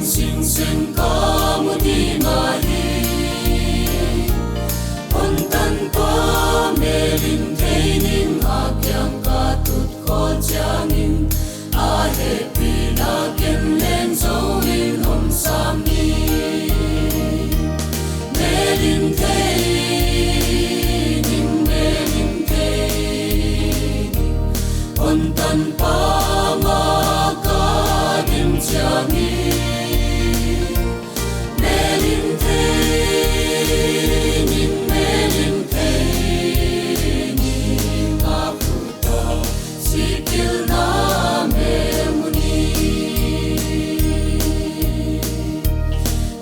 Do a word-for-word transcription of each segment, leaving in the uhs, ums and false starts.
Sing sing ka mu ding ahi. Hon tanpa melin thei ning a kiang ka tut khol chiangin, a hehpihna ken leng zou in hon sam ni. Melin thei ning, melin thei ning, hon tanpa ma ka dim chiangin. Melin thei ning, melin thei ning, a khuta sikilna mel mu ni.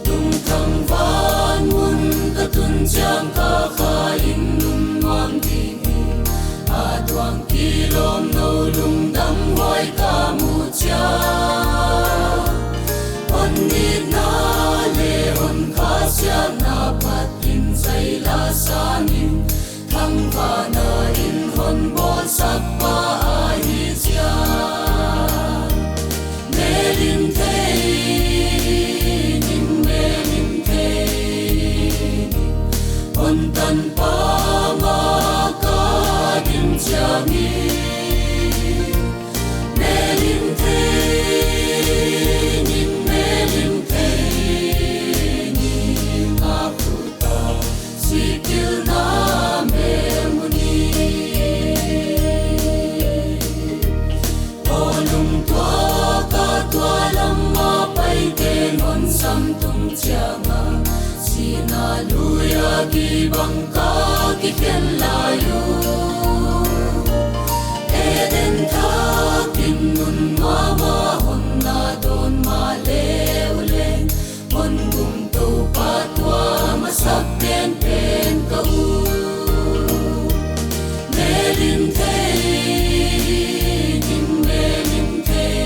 Tungthang van mun ka tun chiang ka kha in nun nuam ding hi. A tuang kilawm nou lungdam huai ka mu chiang, hon nitna leh hon khasiatna phatin zai la sangin, thangvahna in hon bawlsak pa ahi ziak. Melin thei ning, melin thei ning, hon tanpa ma ka dim chiangin. Melin thei ning, melin thei ning, a khuta sikilna mel mu ni. Aw lungtuak a tua lam a paite'n hon sam tung chiang a, sihna lui a kibang ka kikhen lai uh. Eden thak in nun nuam a hon na dawn mahleh uh leng, hon gum Toupa tua masak penpen ka uh. Melin thei ning, melin thei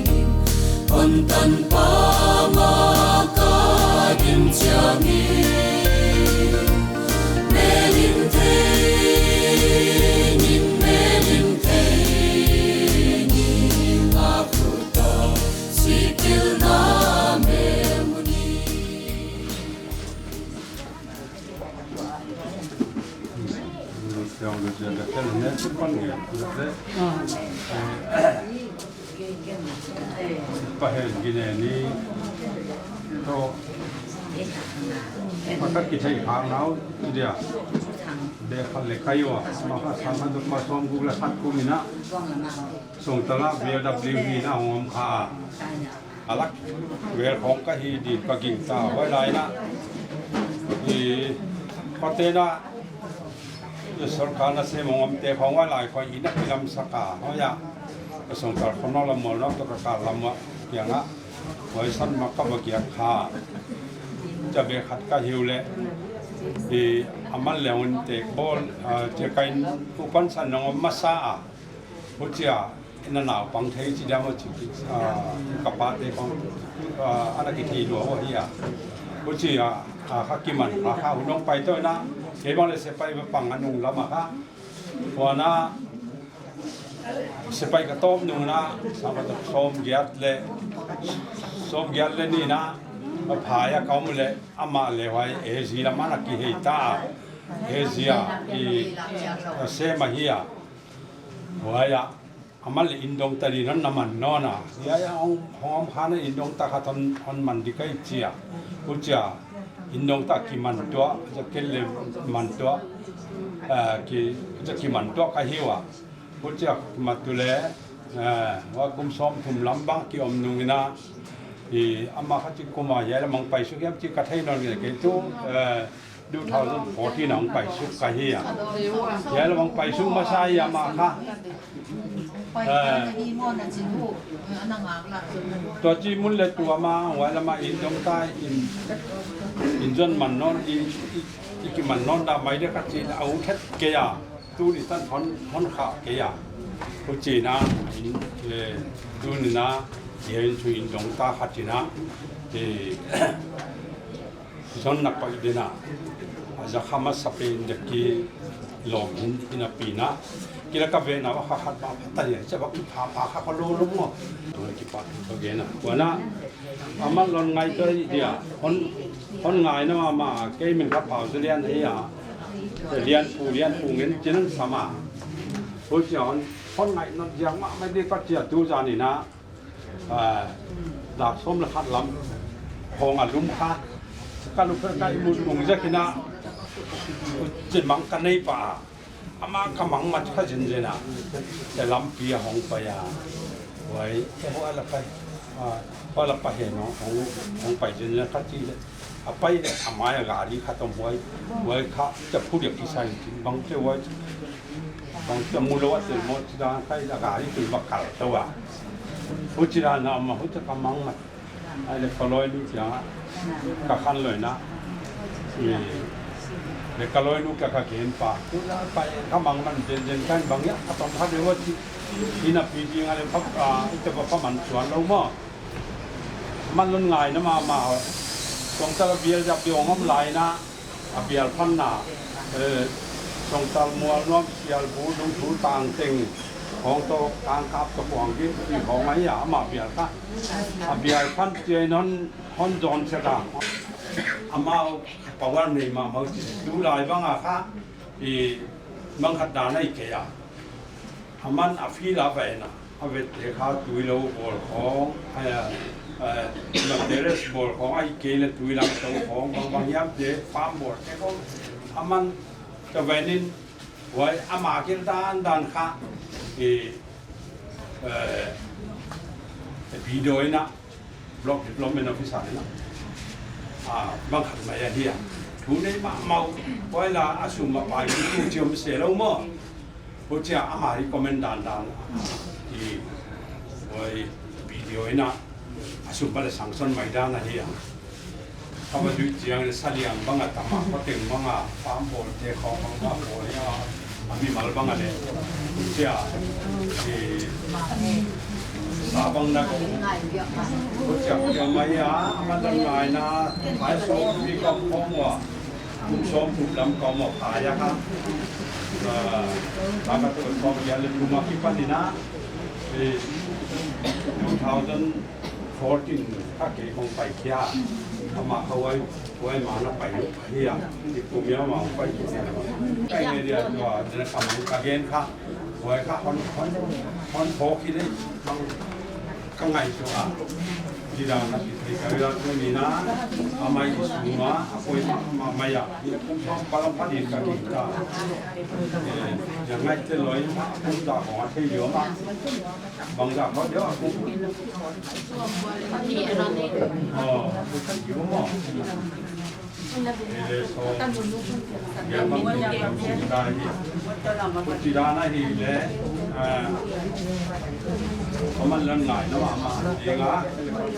ning, hon tanpa ma ka dim chiangin. Melin thei ning, melin thei ning, a khuta sikilna mel mu ni. Pahen gine ni to. Maka kithei khang nau dia. Be khat le kai ua. Maka sang khat dok ma som guk la khat kum ina. Songtal a B W hi na hong om kha. A lak vel khong ka hi ding ka gingta huai lai na. I, khote na, i sorkar na sem hong omte khong huai lai khong i na kilam saka, huai a. Ka songtal khong no lam mol no to ka kal lam wa kiang a. Huai san ma ka ba kiang kha. Cha be khat ka hiu le. I, aman le un te bol, ah, te kain upan san nong om masa a. Huchia, na naupang thei chi diam a chi, ah, ka pate khong, ah, ana kithei lua uh hi a. Huchia, ah, kha kiman, ah, kha hun hong pai toh na, kei bang le sepai ba pang a nung lam a kha. Huan a, sepai ka tawp nung na, sang ka tawp sawm giat le, sawm giat le ni na, a phai a ka om le, amah le huai, A G lam a na kihei ta, A G a, i, a sem ahi a. Huai a, aman le indong ta ding non na man non a. Hiai a hong, hong om kha na indong ta khat hon, hon man di ka hi chia. Huchia, indong ta kiman tuah, cha ken le man tuah. Eh, ki, cha kiman tuah ka hi ua. Huchia kimat tu le, eh, huai kum sawm thum lam bang ki om nung ina. I, ama kha chi kum a, hiai lam hong pai suk hiam chi ka thei non nge kei tu, eh, two thousand fourteen a hong pai suk ka hi a. Hiai lam hong pai suk masa hi a ma kha. Eh, tua chi mun le tua ma, huai lam a indong ta in, in zon man non, i, i, i kiman non da mai de ka chi a u thet kei a. Tuni tan hon, hon kha kei a. Huchi na, in, eh, tuni na, hiai in chu indong ta khat chi na, eh, zon na koi dena, a za kha masa pen deki lawm hin ina pi na. Kila ka ve na wa kha khat ba ta ya cha ba ki pha pha kha ko lo lo mo. Tu ki pa to ge na. Wa na. Aman lon ngai to dia. Hon, hon ngai na ma ma ke min ka pau se lian ai ya. Lian pu, lian pu ngen chin sama. Huchia hon, hon ngai na dia ma ma de ka chia tu zan ni na. Ah, dak sawm leh khat lam khong a lum kha. Ka lu pher ka i mu mung zek in a, chin mang ka nei pa. Amah ka mang mat kha zenzen a. Te lampi a hong pai a. Huai, huai la pai. Ah, huai la pai hi no, hong, hong pai zenzen a ka chi leh. A pai leh, a mai a gari kha tom huai, huai kha, cha phu dia kisai chin bang che huai, bang cha mu lou a tel mo chi dan khai la gari tui ba kal tou a. Huchi dan a ma huchi ka mang mat. Ai leh ka loi nu kia, ka khan loi na. Ni, leh ka loi nu kia ka gen pa. Tu la pai ka mang man zenzen kan bang ya, a tom kha de huchi. Ina pi jing a leh pa, ah, ite ba pa man chuan lou mo. Man lon ngai na ma ma. Songtal a bial jap di ong om lai na. A bial phan na. Eh, Songtal mual nuam sial bu dung thu tang teng. Hong to tang kap to kuang gin ti hong ai a ma bial kha. A bial phan ti ai non hon zon se ta. Amau power nei ma mau chi tu lai bang a kha. I mang khat dan ai ke a. Aman a field a va en a, a vette kha tui lou bawl khong, a, a, a, terrace bawl khong, ahihkeileh tui lam tou khong, bang bang hiam te, farm bawl te khong, aman ka va en in, huai ama kil dan dan kha, e, e, e video in a, Block Development Officer in a. Ah, bang khat mai ahi a. Thu nei mahmah, huai la a sum a pai tu chiam se lou mo. Huchia ama recommend dan dan. I, huai video in a, a sum ba leh sanction mai dan ahi a. Ka va duh chiang leh saliang bang a tam a, khoteng bang a, farm bawl te khong bang a bawl a. A mimal bang a leh, chia, i, sa bang na ko. Ko chia ko mai a, a man dan ngai na, mai so mi ko ko mo. Kum som kum lam ko mo pa ya ka. Ah, ba ka tu ko ya leh kum a ki pan ni na. I, two thousand fourteen ka ke hong pai kia. Ama ka wai, wai ma na pai lu. Hia, i kum ya ma pai ki sia. Kai ne dia tua, dia ka mang ka gen kha. Huai kha hon, hon, hon pho ki le, mang ka ngai tu a. Di da na ki thei ka ila tu ni na, a mai i sung ma, a poi ma, ma, ma ya. I kum pa, pa lam pa di ka ki ta. Eh, ya ngai te loi ma, kum da ko a thei yo ma. Bang da ko yo a kum. Oh, yo ma. Huchi dan ahi leh, ah, aman lon ngai na ma ma, dinga,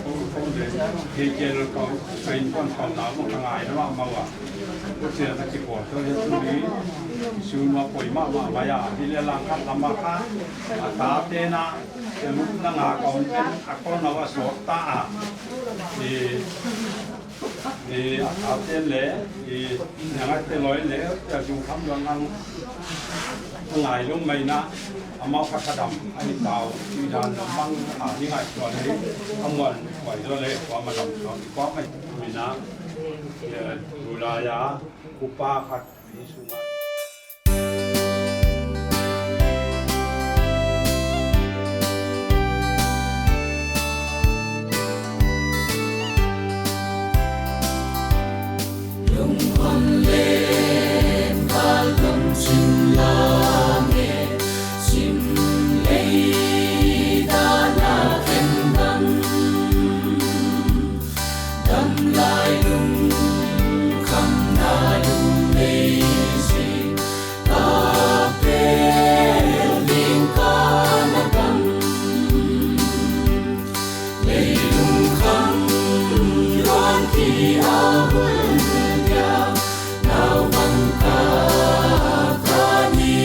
kong kong leh, ke ke lon kong, kain kon kong na mo ka ngai na ma ma wa. Huchi dan a ki ko to ya tu ni, su ma poi ma ma ma ya, hi leh lang khat lam a kha, a ta te na, ke lu na nga kong pen, a kon na wa so ta a. I, I, a, a ten leh, i, nang a te loi leh, a zung kham luang nang ngai lum mai na, amau kha ka dam, a ni tau, i dan na mang, a ni ngai tua leh, a muan, wai tua leh, kua ma dam tua, kua mai, mi na, i, tu la ya, upa khat, Damlai lungkham na lungleisi, ka pel ding ka na dam. Leilungkham luan ki a hun dia, nau bang ka, ka ni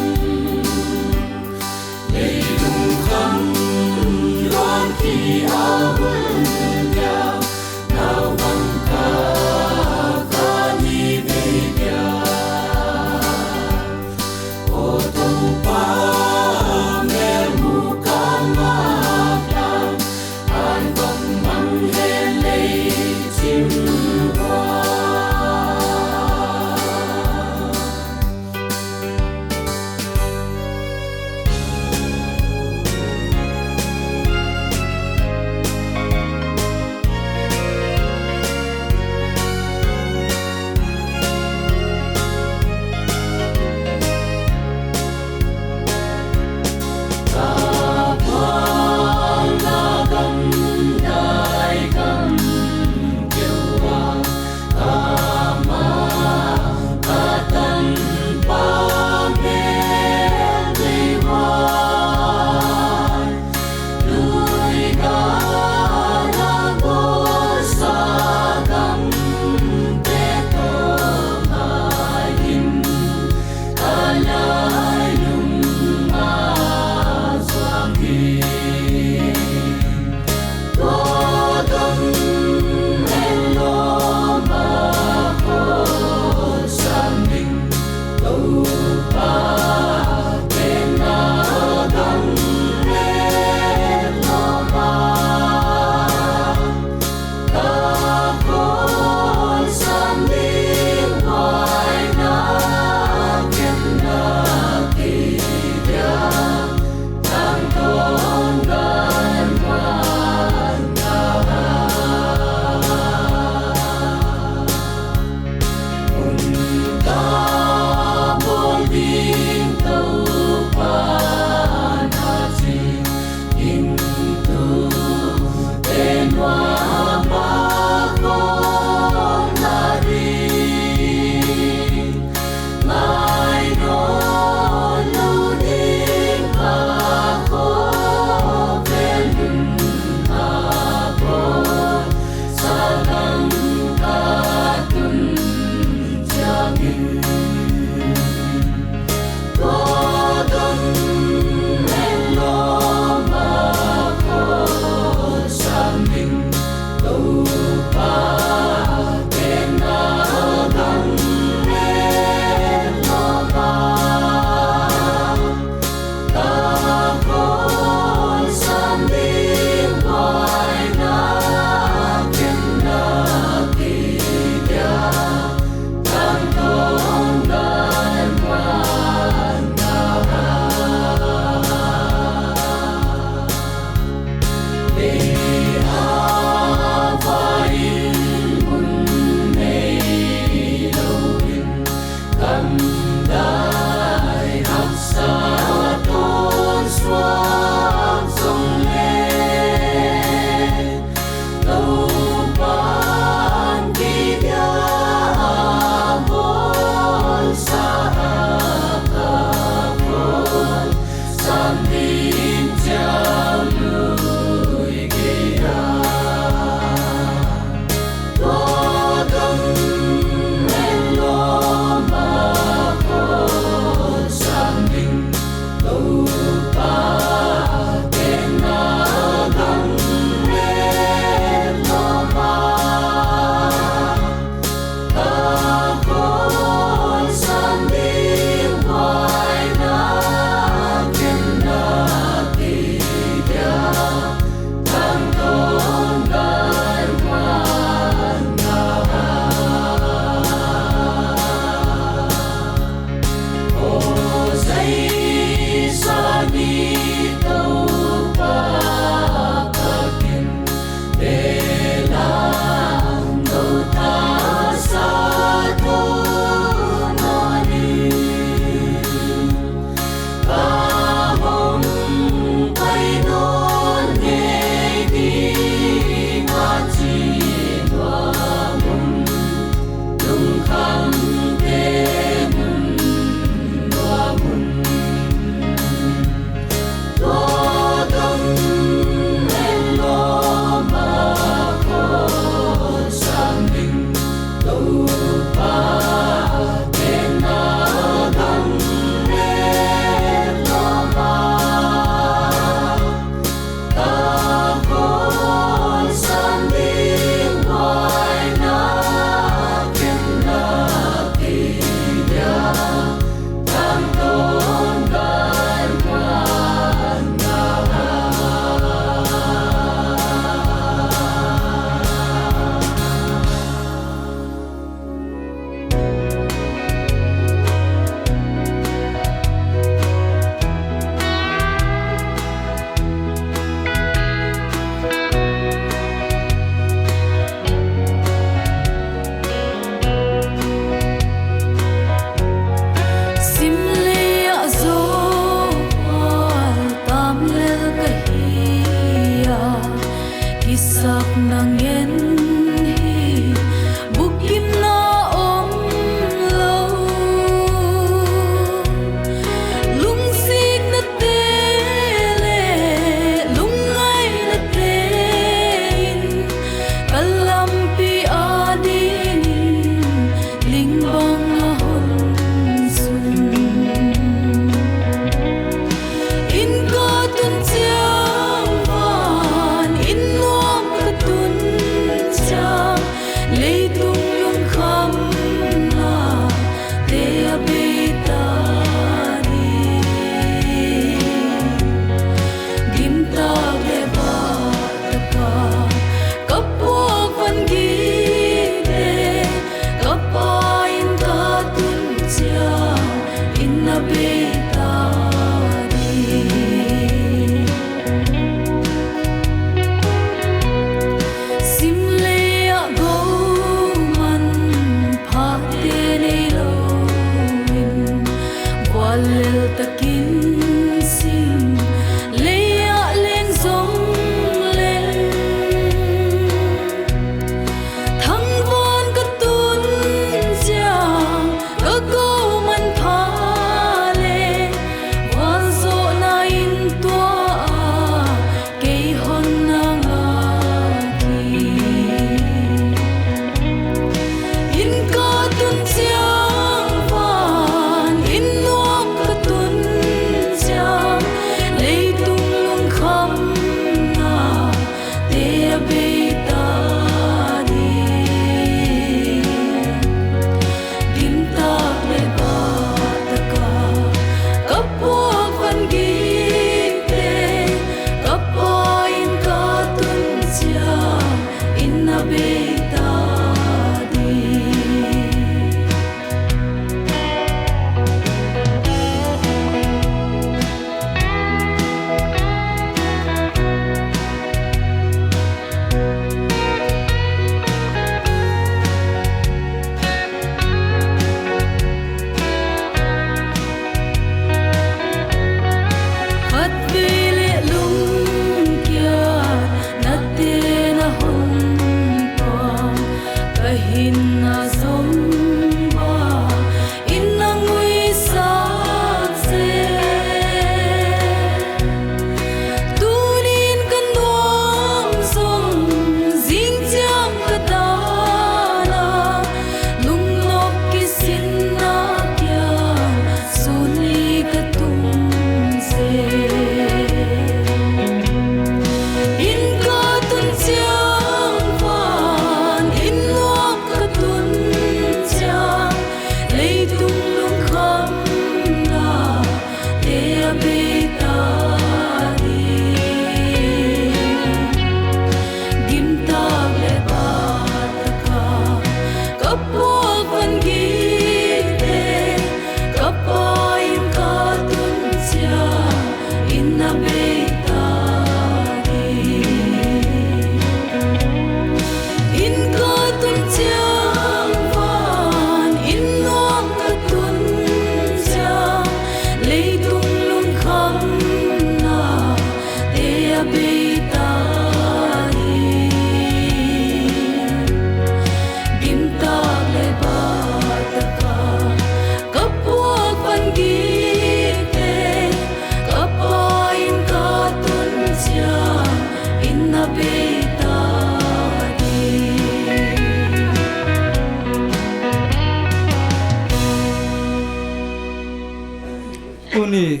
Tuni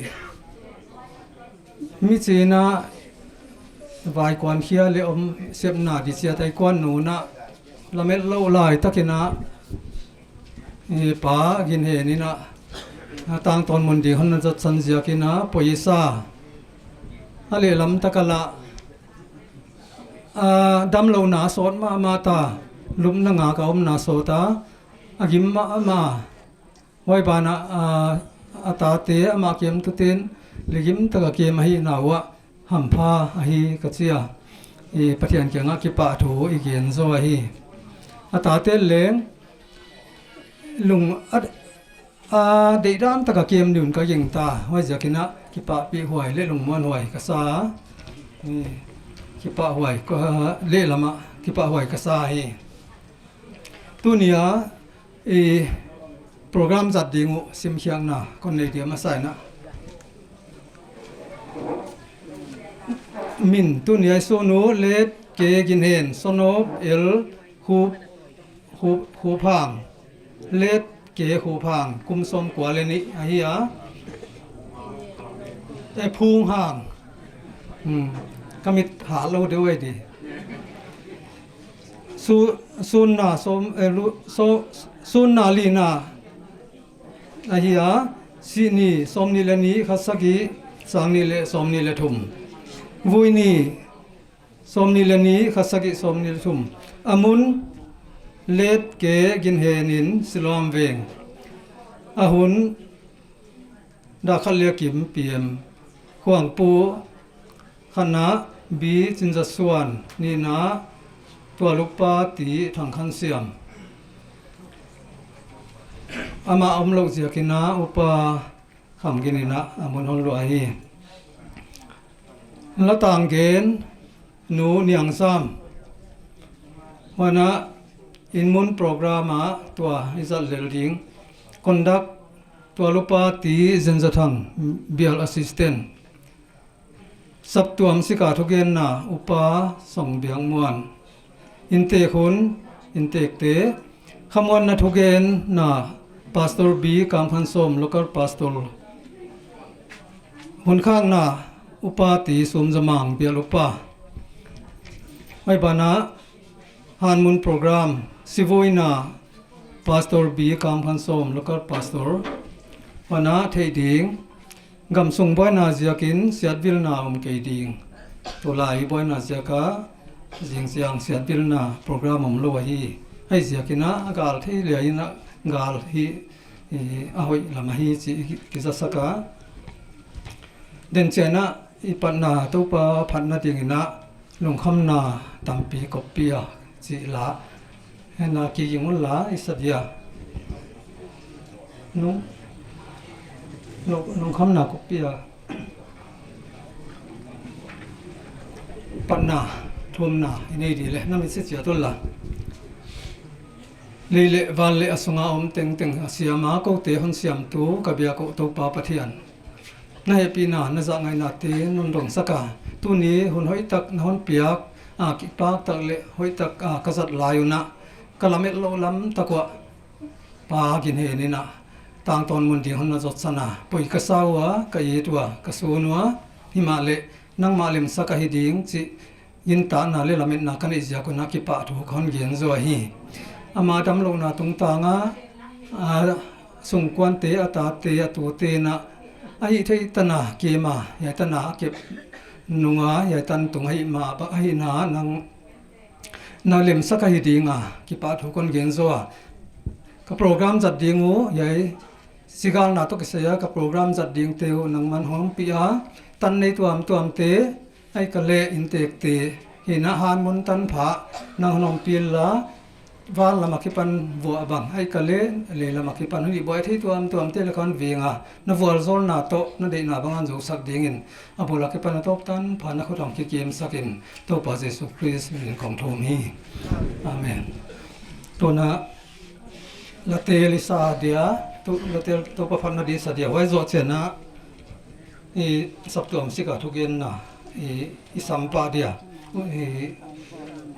mi china vai kuan khia le om sepna di chiat ai kuan nuna lamet lo lai takina, i pa Ginhen ina, a tangtawn mun di hon na zat san ziakina poisa a lehlam taka la, a damlouhna sawt mahmah ta, lupna ngak a omna sawt a, a gim mahmah. Huai banah, a, a tate amah kemtuten legim taka kem ahihna uah hampha ahi ka chi a. I Pathian kiangah kipahthu i gen zaw ahi. A tate leng lung a, a deihdan taka kem ding un ka gingta. Huaiziakin a kipahpih huai le lungmuan huai ka sa. I kipah huai ka, lehlam ah kipah huai ka sa hi. Tuni a, i program zat ding uh simkhiakna kon nei diam a saina. Min, tuni a i sun uh Let Ke Ginhen, son of El Khup, Khup, Khuphang. Let Ke Khuphang, kum sawmkua le nih ahi a. E Phunghang. Hmm. Ka mit hah lou deuh ai di. Su-, sunna sawm, eh, lu-, so-, sunna lina ahi a, sihni sawmnih le nih, kha sagih, sang nih le sawmnih le thum. Vuini sawmnih le nih, kha sagih, sawmnih le thum. A mun Let Ke Ginhen in Siloam Veng. A hun dak khat le kim P M. Khuangpu khatna B Chinzasuan, nihna Tualupa T Thangkhansiam. Amah omlouh ziakin a Upa Khamgin in a mun hon luah hi. Latang gen Nu Niangzam. Huan a in mun program a tua i zat lel ding. Conduct Tualupa T Zenzathang, bial assistant. Saptuam sika thugenna Upa Songbiakmuan. Intek hun, intekte. Khamuanna thugenna Pastor B Kamkhansom, local pastor. Hunkhakna Upa T Sumzamang, bial upa. Huai banah hanmun program, sivuina Pastor B Kamkhansom, local pastor. Huan a theih ding, gamsung buaina ziakin siatvilna om kei ding. Tulai buaina ziaka zingchiang siatvilna program omlou ahi. Huaiziakin a gal thei lia in a gal hi, i, a hoih lam ahi chih ki, kizasak a. Den chiang a i patna Toupa phatna dingin a lungkhamna tampi koppih a chih la. Hena kiging un la i sa dia. Lung, lung, lungkhamna koppih a. Patna, thumna, i nei di le, na mi si chia tol la. Lei le van le a sunga om tengteng a siam a, koute hon siamtu ka biak uh Toupa Pathian. Na hehpihna, na zahngaihna te non dong sak a. Tuni hun hoihtak na hon piak, a kipak tak le hoihtak a ka zat lai un a. Ka lamet lou lam tak uah Pa Ginhen in a tangtawn mun ding hon na zotsan a. Poi ka sa ua, ka it ua, ka sun ua. Himahleh, nangmah lemsak ahi ding chih gintakna le lametna ka neih ziak un a kipahthu ka hon gen zaw hi. Ama damlouhna tungtang a, a sungkuante, a tate, a tute in a, a hihtheih tan a kem a, hiai tan a kep nung a, hiai tan tung ahih mah bang ahihna nang na lemsak ahi ding a kipahthu kon gen zaw a. Ka program zat ding uh, hiai sigalna toh kisai a ka program zat dingte uh nangman hon ompih a, tan nei tuamtuamte, ahihkeileh intekte, hihna hanmun tanpha nang hon ompih la, van lam akipan vuah bang, ahihkeileh lei lam akipan hon i buai thei tuamtuamte le kon veng a, na vualzawlna toh na deihna bang a hon zousak dingin, a bul akipan a tawp tanpha na khut ah hon kikimsak in, Toupa Jesu Khrist min in kong thum hi. Amen. Tuna Latel i sa dia, tu, Latel Toupa phatna di sa dia. Huai zoh chiang a, i saptuam sika thugenna, i, i sam pah dia. I,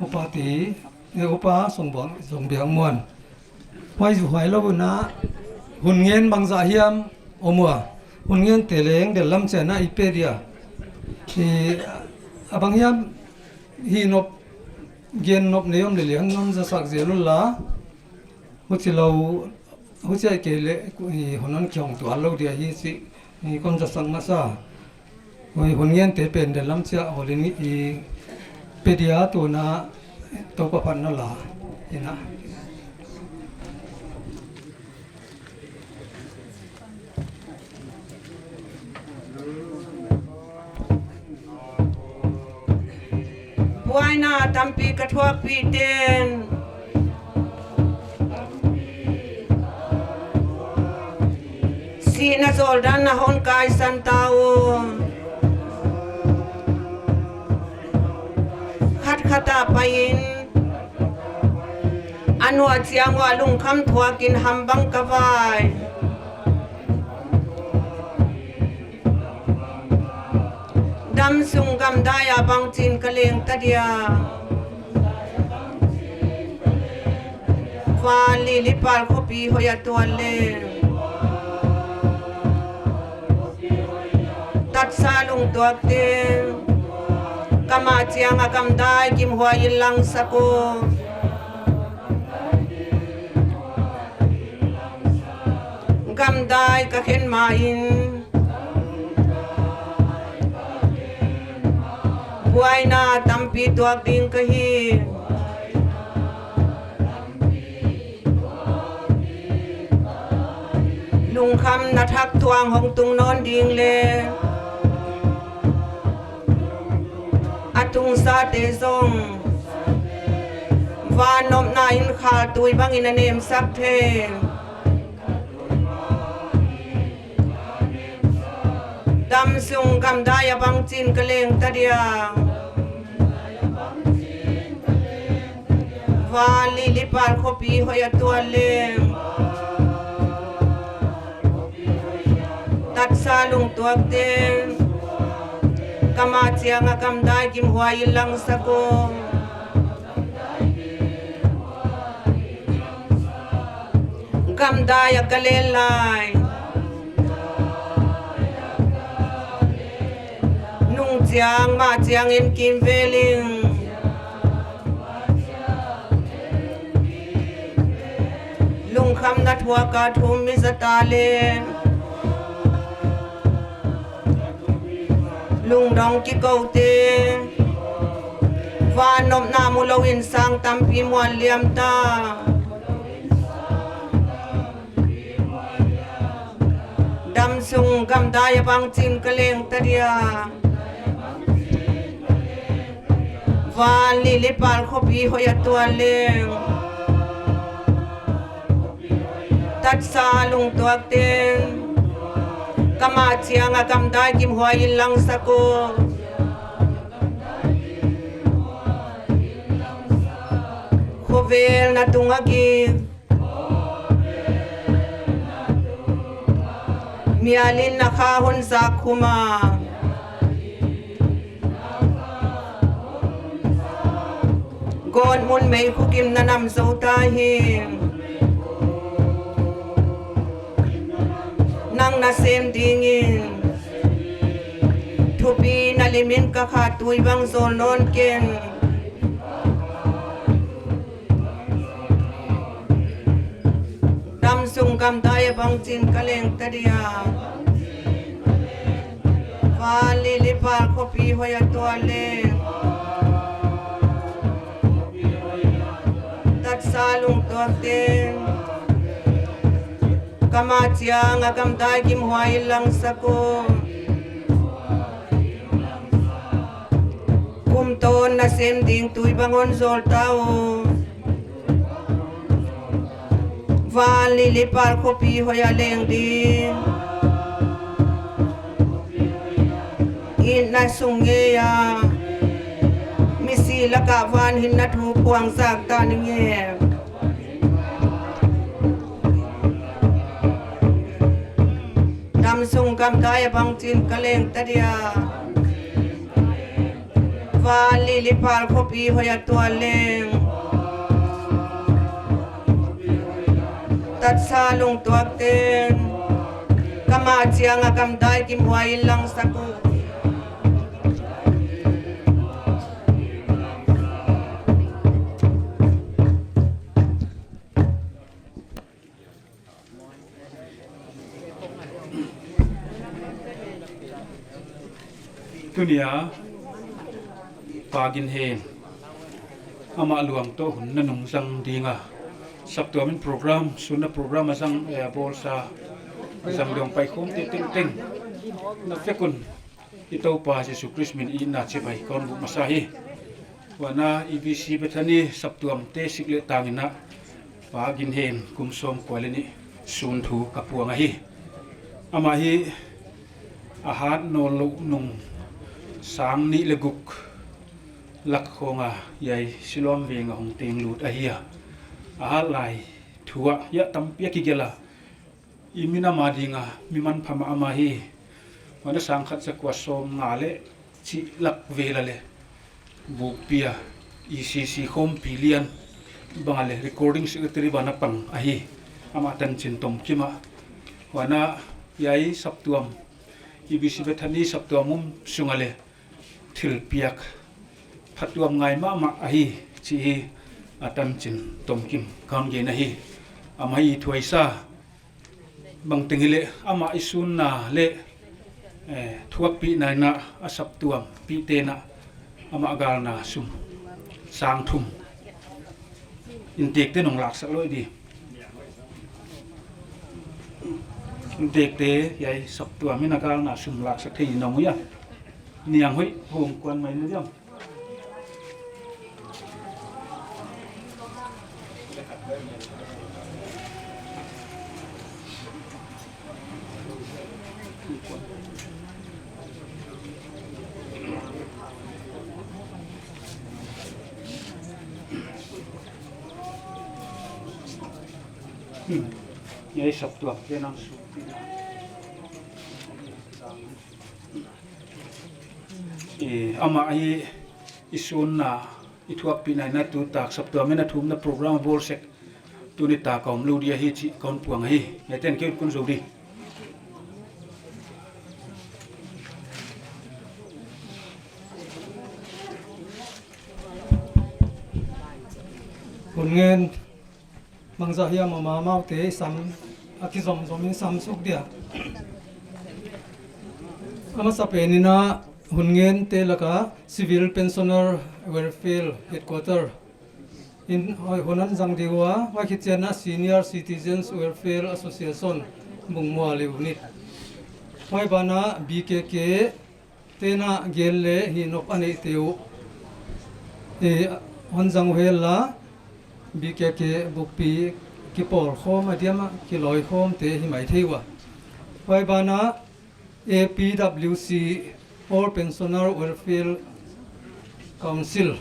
Upa T, i Upa Songbuang, Songbiakmuan. Huai zu huai lou un a, hun ngen bangzah hiam om ua. Hun ngente leng dellam chiang a i pe dia. I, a bang hiam hihnop, gennop nei om leh leng non zasak zel un la. Huchilou, huchi ahih kei leh, i, hun hon kihong tuan lou dia hi chih, i, kon zasak masa. Hun, hun ngente pen dellam chiang a houlim i pe dia, tuna Toupa phatna la ing a. Buaina tampi ka thuakpih ten, sihna zawldan na hon kaisan ta uh. Khat khat a pai in, a nuah chiang uah lungkham thuak in ham bang ka vai. Damsung gamdai a bangchin ka leng ta dia. Van lili pal khopi hoih a tuan leng. Tatsa lungtuak teng, ka mah chiang a gamdai kimhuai in langsak uh. Gamdai ka khen ma in, buaina tampi tuak ding ka hi. Lungkhamna thak tuang hong tung nawn ding leh, a tungsate zong van nopna in khal tui bangin a nemsak thei. Damsung gamdai a bangchin ka leng ta dia. Van lili pal khopi hoih a tuan leng. Tatsa lungtuak teng, ka mah chiang a gamdai kimhuai in langsak uh. Gamdai a ka len lai, nung chiang mah chiang in kimvel ing. Lungkhamna thuak a thum mi zata leh, lungdong kikoute, van nopna mu lou in sang tampi mual liam ta. Damsung gamdai a bangchin ka leng ta dia. Van lili pal khopi hoih a tuan leng. Tatsa lungtuak teng, ka mah chiang a gamdai kimhuai in langsak uh. Khovel na tung a gik, mial in na kha hon zak khum a. Gawtmun meikhu kim na nam zou ta hi. Nang na sem dingin, thupi na lim in ka kha tui bang zawl nawn ken. Damsung gamdai a bangchin ka leng ta dia. Van lili pal khopi hoih a tuan leng. Tatsa lungtuak teng, ka mah chiang a gamdai kimhuai in langsak uh. Kum tawn na sem ding tui bang hon zawl ta uh. Van lili pal khopi hoih a leng ding. Itna sung ngei a, misi lak ah van hinna thu phuang zak ta ning e. Damsung gamdai a bangchin ka leng ta dia. Van lili pal khopi hoih a tuan leng. Tatsa lungtuak teng, ka Ama chiang a gamdai kimuai in langsak uh. Tuni a Pa Gin Hen, amah luang toh hun a nungzang ding a, saptuam in program, sun a program a zang, eh, a bawlsa, a zang dong paikhawmte tengteng na vek un i Toupa Jesu Khrist min in chibai kon buk masa hi. Huan a E B C Bethany saptuamte sik leh tang in a Pa Gin Hen kum sawmkua leh nih sun thu ka puang ahi. Amah hi a hat nawnlouh nung sang nih leh guk lak khawng a hiai Siloam veng a hong teng lut ahi a. A hat lai thu ah hiai tampi a kigelh a, i minam a ding a mi manpha mah amah hi. Huan a sang khat za kua sawmnga leh chih lak vel a leh bukpi a E C C khawmpi lian bang a leh recording secretary ban a pang ahi. Amah tanchin tomkim a, huan a hiai saptuam, E B C Bethany saptuam um sung a leh thilpiak phatuam ngai mahmah ahi chih hi a tanchin tomkim kon gen ahi. Amah i thuaisa bangteng hileh amah i sunna leh, eh, thuakpihna in a saptuam pihte in amah galna sum sang thum inntekte nong laksak lou di. Inntekte hiai saptuam in a galna sum laksak thei nong ui a. Niang hoih hong kuan mai na diam. Hmm. Hiai saptuamte nang su. Eh, amah hi i sunna, i thuakpihna in a tutak saptuam in a thumna program a bawl sek. Tuni tak a om lou di ahi chih kon puang ahi. Hiaite'n kei ut kon zou di. Hun ngen bangzah hiam a, amaute sam a kizomzom in sam suk dia. A masapen in a hun ngente lak a Civil Pensioner Welfare Headquarter in hun hon zang di ua, huai khit chiang a Senior Citizens Welfare Association Bungmual Unit. Huai ban a B K K te'n a gel leh hi nop a neihte uh, eh, hon zang uh hen la, B K K bukpi kipawl khawm a diam a kilawi khawmte hi maithei ua. Huai ban a A P W C, All Pensioner Welfare Council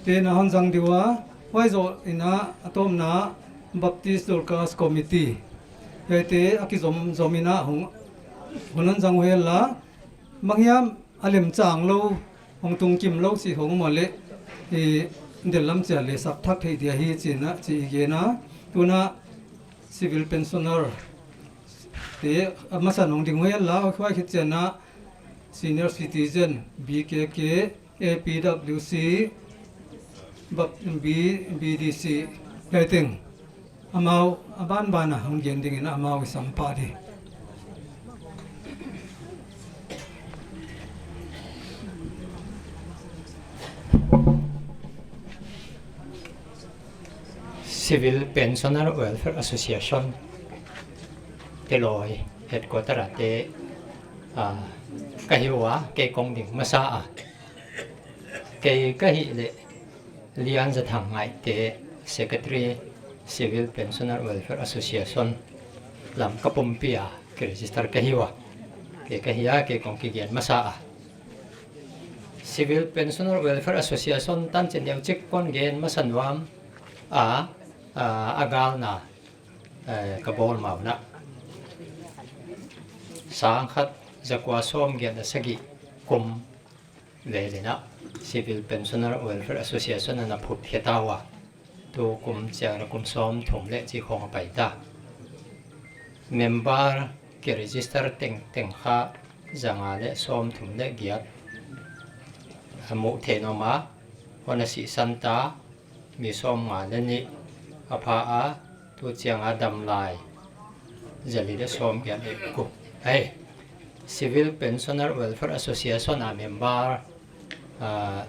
te'n a hon zang di ua, huai zoh in a a tawpna Baptist Dorcas Committee. Hiaite a kizomzom in a hun hon zang uh hen la, banghiam a lemchang lou, hong tungkim lou chih hong om leh, i dellam chiang leh sak thak thei dia hi chih in a, chih i gen a. Tun a Civil Pensioner te a masa in hong ding uh hen la, huai khit chiang a Senior Citizen, B K K, A P W C, B-, B-, B D C, hiai teng. Amau a banban a hon gen ding in amau i sam pah di. Civil Pensioner Welfare Association Teloy Headquarter a te, ah, ka hi ua, kei kon ding masa a. Kei ka hih leh Lian Za Thang Ngaihte, Secretary, Civil Pensioner Welfare Association lam ka pumpi a kiregister ka hi ua. Kei ka hi a, kei kon kigen masa a. Civil Pensioner Welfare Association tanchin deuh chik kon gen masa nuam a, a, a galna, eh, ka bawl mau na. Sang khat za kua sawmgiat leh sagih kum vel in a Civil Pensioner Welfare Association ana phut khia ta ua. Tu kum chiang in a kum sawmthum leh chih khawng a pai ta. Member kiregister tengteng kha zanga leh sawmthum leh giat a muh theih in om a, huan a sihsan ta, mi sawmnga leh nih a pha a, tu chiang a damlai zali leh sawmgiat leh guk. Hei, Civil Pensioner Welfare Association a member, ah,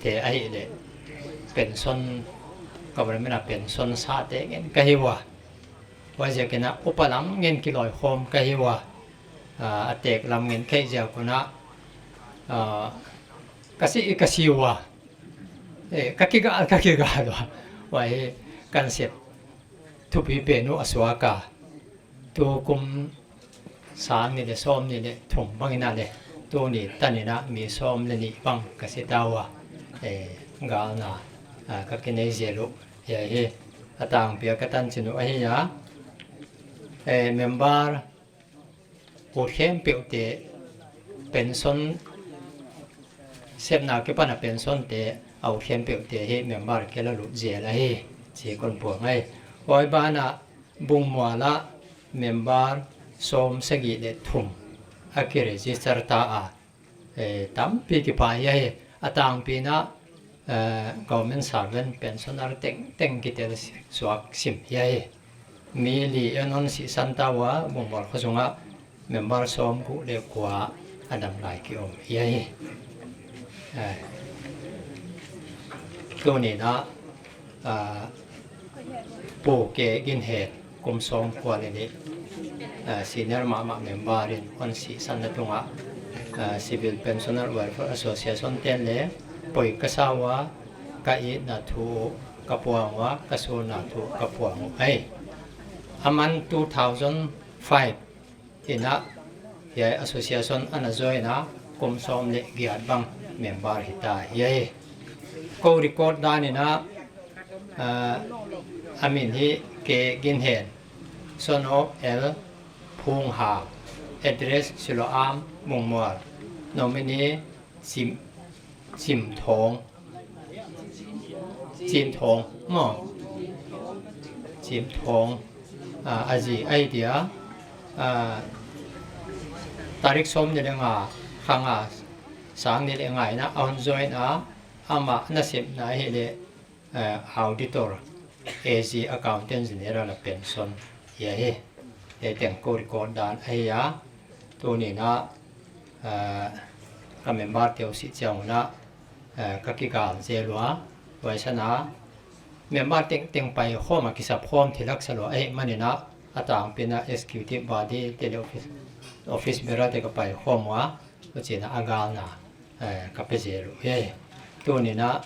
te ahihleh pension, government a pension sate ngen ka hi ua. Huaiziakin a upa lam ngen kilawikhawm ka hi ua. Ah, a tek lam ngen ka hih ziak un a, ah, ka si, ka si ua. Eh, ka kigal, ka kigal ua. Huai kan sep thupi pen uh a suak a. Tukum sang nih leh sawmnih leh thum bangin a leh, tuni tanin a mi sawm leh nih bang ka si ta ua. Eh, galna, ah, ka kinei zel uh. Hiai hi a tangpi a ka tanchin uh ahi a. Eh, member ut khempeuhte, pension sepna akipan a pension te a ut khempeuhte hi member kei la lut zel ahi, chih kon puang ahi. Huai banah Bungmual ah member sawmsagih leh thum a kiregister ta a, eh, tampi kipan ahi. A tangpi in a, eh, government servant pensioner tengteng kitel suak sim ahi. Mi li in a hon sihsan ta ua, Bungmual khuasung ah member sawmguk leh kua a damlai ki om ahi. Eh, tuni in a, ah, Pu K. Ginhen, kum sawmkua leh nih, ah, senior mahmah member in hon sihsan na tung ah, ah, Civil Pensioner Welfare Association te'n leng poi ka sa ua, ka itna thu ka puang ua, ka sunna thu ka puang uh ahi. Aman two thousand five in a, hiai association ana join a, kum sawm leh giat bang member hita ahi. Kou record dan in a, ah, a min hi K. Ginhen, son of L. Phungha, address Siloam, Bungmual, nominee Chim, Chimthawng, Chimthawng maw, Chimthawng, ah, a zi ahi dia, ah, tarik sawmnih leh nga, kha nga, sang nih leh nga in a hon join a, amah nasepna ahihleh, eh, auditor, A G, Accountant General a pension ahi. Hiai teng kou record dan ahi a. Tuni in a, eh, ka member te uh sih chiang un a, eh, ka kigal zel ua. Huai san a member tengteng paikhawm a kisapkhawm thil haksa lua ahihmanin a, a tangpi in a executive body te leh office, office bearer te ka paikhawm ua. Huchiin a galna, eh, ka pe zel uhi. Tuni in a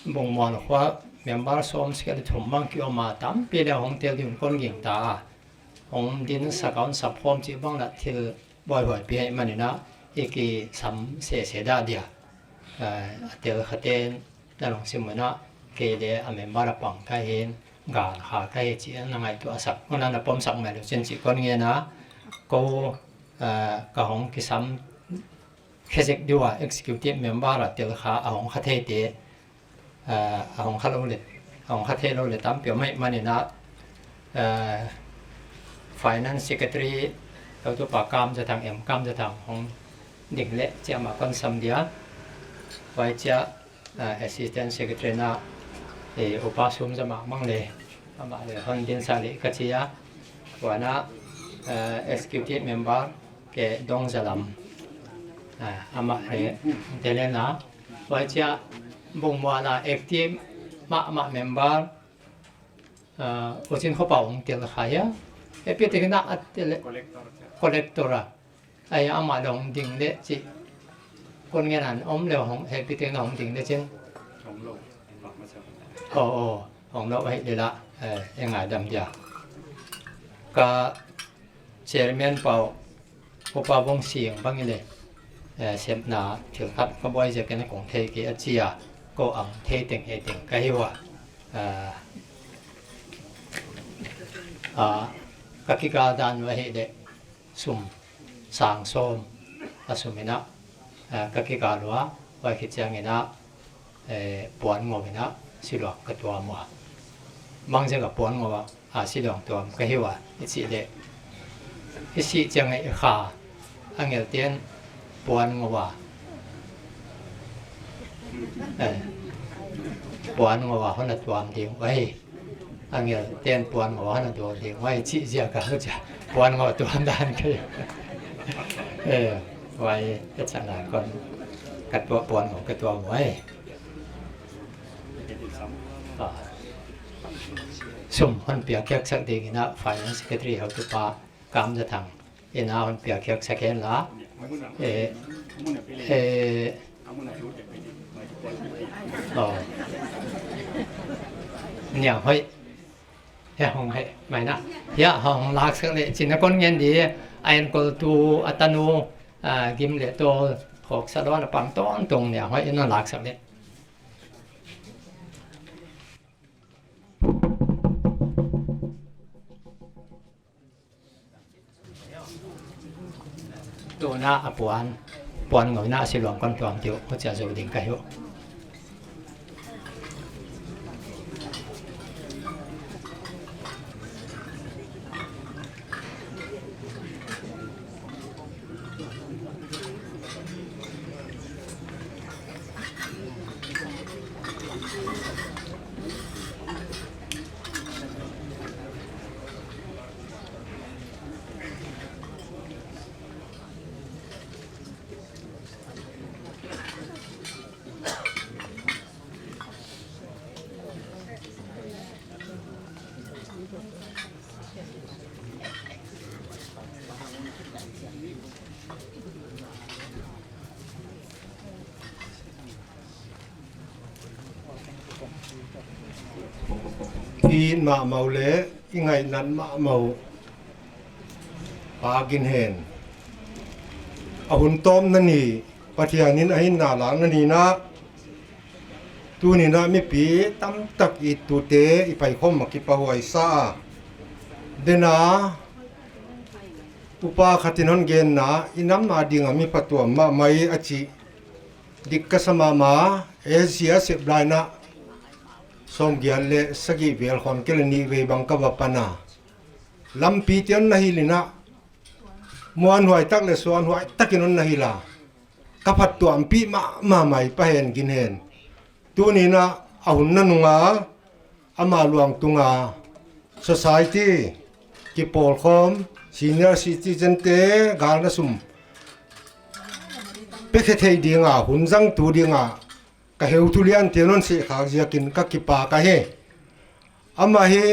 Bungmual khua member sawmsagih leh thum bang ki om a, tampi leng hong tel ding kon gingta a. Hong dinsak a, hon sapkhawm chih bang lah thil buaihuai pi ahihmanin a, i kisam sese dah dia. Eh, a tel khate'n na lungsim un a, kei leng a member a pang ka hi, gal kha ka hi chih na ngaihtuah sak, na na pom sak mai lou chin chih kon ngen a. Kou, eh, ka hong kisam khe zek di ua, executive member a tel kha a hong kha theite, ah, a hong kha lou leh, a hong kha theilou leh tampi om ahihmanin a, ah, finance secretary, Doctor Pa Kamzathang, M Kamzathang hong ding leh chia amah kon sam dia. Huai chia, ah, assistant secretary in a, eh, Upa Sumzamang leng, amah leng hon dinsak leh ka chi a. Huan a, ah, executive member K. Dongzalam, ah, amah leng tel in a. Huai chia Bungmual a active mahmah member, ah, U Chin Khopau hong tel kha hia. Hehpihtheihna a tel, collector a. Ai, amah leng hong ding leh chih kon ngen a, om leh hong, hehpihtheihna hong ding leh chin. Hong lou, hong lou masa. Oh, oh, hong lou ahihleh lah, eh, i ngaidam dia. Ka chairman pau, Upa Vungsing bang in leng, eh, sepna thil khat ka buai ziakin a kong thei kei a chi a, kou a thei teng hi teng ka hi ua. Ah, ah, ka kigal dan uh ahihleh sum sang sawm a sum in a, ah, ka kigal ua, huai khit chiangin a, eh, puan ngou in a Shillong ka tuam ua. Bangziak a puan ngou a, ah, Shillong tuam ka hi ua i chih leh, I sih chiang a i kha, angel ten puan ngou a, eh, puan ngou a hon a tuam ding uai. Angel ten puan ngou a hon a tuam ding uai, chih ziak a huchia puan ngou tuam dan kei. Eh, uai, ka chana kon ka tuam puan ngou ka tuam uai. Ah. Sum hon piak khiak sak ding in a Finance Secretary hau tu pa Kam Za Thang in a hon piak khiak sak hen la. Eh, eh, oh. Niang Hoih. Hia hong hei, mai na. Hia hong lak sak le, chin a kon ngen di, a enkol tu, a tanu, ah, gim le tol, khawk sa dawn a pang tawntung Niang Hoih in a lak sak le. Tuna a puan, puan ngou in a siluang kon tuam diu, huchia zou ding ka hi uh. I it mahmah uh leh i ngaihnat mahmah uh Pa Gin Hen, a hun tawpna ni Pathian in a hinna lakna ni in a, tuni in a mipi tamtak i tute i paikhawm a kipahhuai sa a. Dena upa khat in hon genna, i nam a ding a mi phatuam mahmah i a chih dik ka sa mahmah. S G a sep lai in a sawmgiat leh sagih vel khawng kei leh nih vei bang ka va pan a. Lampi te hon na hilh in a, muanhuai tak leh suanhuai tak in hon na hilh a. Ka phatuampih mahmah mai Pa Hen Gin Hen. Tuni in a, a hun nanung a, ama luang tung a society kipawlkhawm, senior citizen te galna sum pe khe thei ding a, hun zang tu ding a, ka heutu lian te'n hon seh khak ziakin ka kipak ahi. Ama hi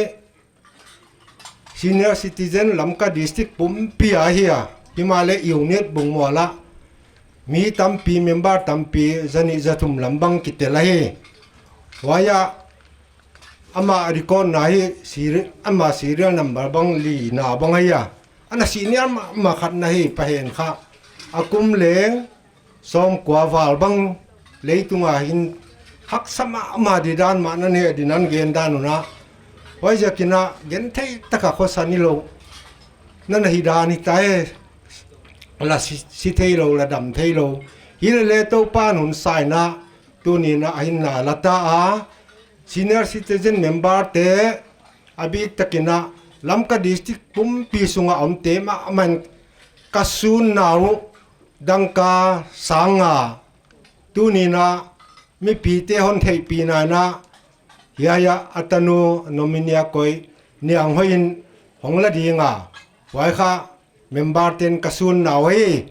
senior citizen Lamka district pumpi a hi a, himahleh unit bungmual ah mi tampi, member tampi, zanih zathum lam bang kitel ahi. Huai ah ama record na hi seri-, ama serial number bang li na bang ahi a. Ana senior mahmah khat na hi Pa Hen kha. A kum leng sawmkua val bang leitung a hin haksa mahmah di dan mah na ne di nan gen dan un a. Huaiziakin a genthei tak a khosa ni lou. Na na hi dan hi ta e. La si, si thei lou, la dam thei lou. Hilele Toupa'n hun sa in a, tuni in a a hinna la ta a. Senior citizen member te, a biktakin a Lamka district pumpi sung a omte mahmah in ka sunna uh dangka sang nga, tuni in a mipite hon theihpihna in a, hiai ah a tanu nominee a koih Niang Hoih in hong la ding a, huai kha member te'n ka sunna uh hi.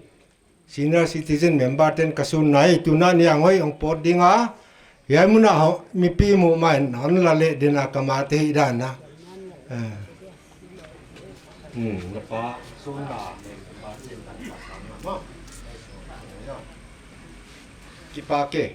Senior citizen member te'n ka sunna hi. Tuna Niang Hoih hong pawt ding a, hiai mun a ho-, mipi muh mai in hon la leh ding a ka mate hi dan a. Eh. Hmm, na pa sunna. Kipak e.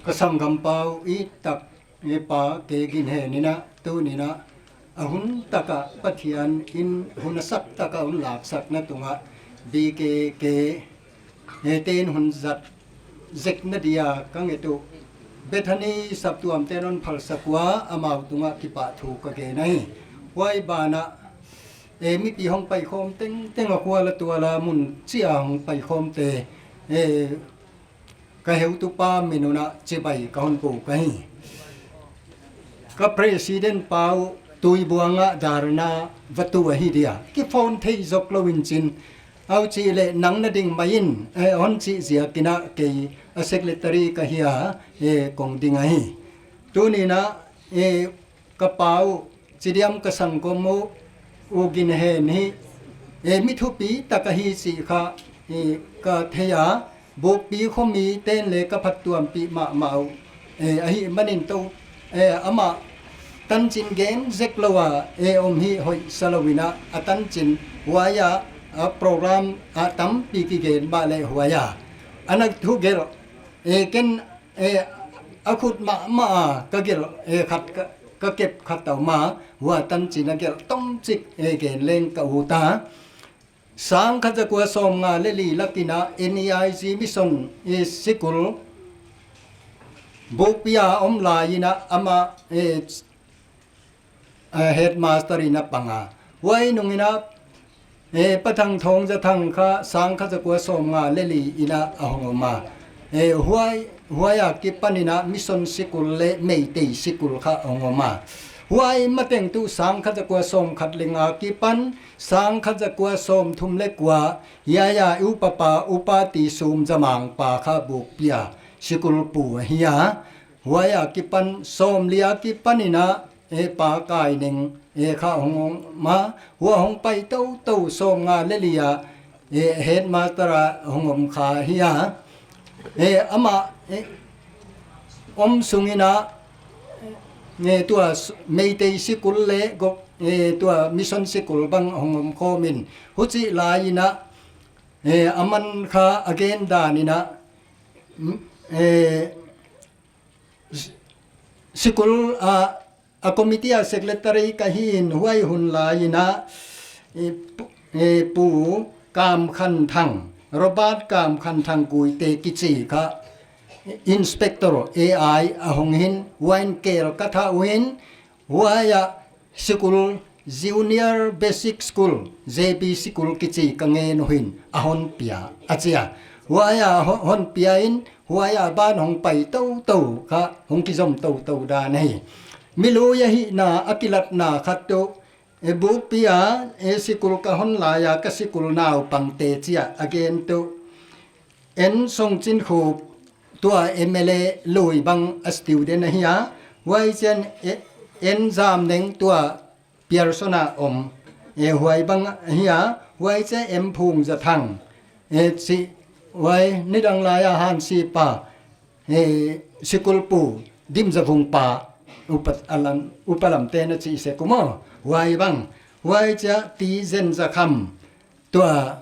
Ka sanggampa uh i tak, i Pa K. Gin Hen in a, tuni in a, a hun tak a Pathian in hun a sak tak a hun laksakna tung a, B K K, he te'n hun zat zekna dia ka nget uh. Bethany saptuam te'n hon phalsak ua, amau tung a kipahthu ka gen ahi. Huai ban ah, eh, mipi hong paikhawm tengteng a, khua la tual a mun chi a hong paikhawmte, eh, Ka heutupa min un ah chibai ka hon ko ka hi. Ka president pa uh Tuibuang ah dharna va tu ahi dia. Ki phone thei zok lou in chin. Au chi le nang na ding mai in, eh, hon chi ziak in ah kei a secretary ka hi a, eh, kong ding ahi. Tuni in ah, eh, ka pa uh, chi diam ka sangkom uh, U Gin Hen hi, eh, mi thupi tak ahi chih kha, eh, ka thei a, Bukpi khomi ten le ka phattuampih mahmah uh, eh, ahihmanin tou, eh, amah tanchin gen zek lou a, eh, om hi hoih sa lou in ah, a tanchin huai a, a program a tampi kigen mah le huai a. Ana thugelh, eh, ken, eh, a khut mahmah a ka gelh, eh, khat ka, ka kep khat a om a, huai tanchin a gelh tomchik, eh, gen leng ka ut a. Sangkhat zakua sawmnga le li lak in ah N E I G Mission, eh, sikul Bukpi a om lai in ah amah, eh, eh, headmaster in a pang a. Huai nung in ah, eh, Pa Thang Thong Za Thang kha sangkhat zakua sawmnga le li in ah a hong om a. Eh, huai, huai a kipan in ah mission sikul le Meitei sikul kha hong om a. Huai mateng tu sangkhat zakua sawmkhat le nga kipan sangkhat zakua sawmthum le kua, hiai a i upapa, Upa Ti Sum Za Mang pa kha Bukpi a sikul pu ahi a. Huai a kipan sawmli a kipan in ah, eh, Pa Kai Neng, eh, kha hong om a, huai hong pai toutou sawmnga le li a, eh, headmaster a hong om kha hi a. Eh, amah, eh, om sung in ah, eh, tua s-, Meitei sikul le gok, eh, tua mission sikul bang hong om khawm in. Huchih lai in ah, eh, aman kha a gen dan in ah, mm, eh, s-, sikul a, a committee a secretary ka hi in huai hun lai in ah, eh, pu-, eh, Pu Kam Khan Thang, Robert Kam Khan Thang Guite kichi kha inspector A I a hong hi in, huai in kel ka thah uh in, huai a sikul Junior Basic School, J B sikul kichi ka ngen uh in a hon pia a chi a. Huai a ho-, hon pia in, huai a ban hong pai toutou kha hong kizom toutou dan ahi. Mi lui ahihna a kilatna khat tu, eh, Bukpi a, eh, sikul ka hon lai a ka sikul naupangte chia a gen tu. En Song Chin Khup tua M L A lui bang a student ahi a. Huai chiang, eh, En Zam Neng tua Pearson a om, eh, huai bang ahi a. Huai chiang M Phung Za Thang, eh, chi, huai nidang lai a Hansi pa, eh, sikul pu Dim Za Vung pa, upa alam, upa lam te na chi se kumo. Huai bang, huai chiang Ti Zen Za Kham, tua,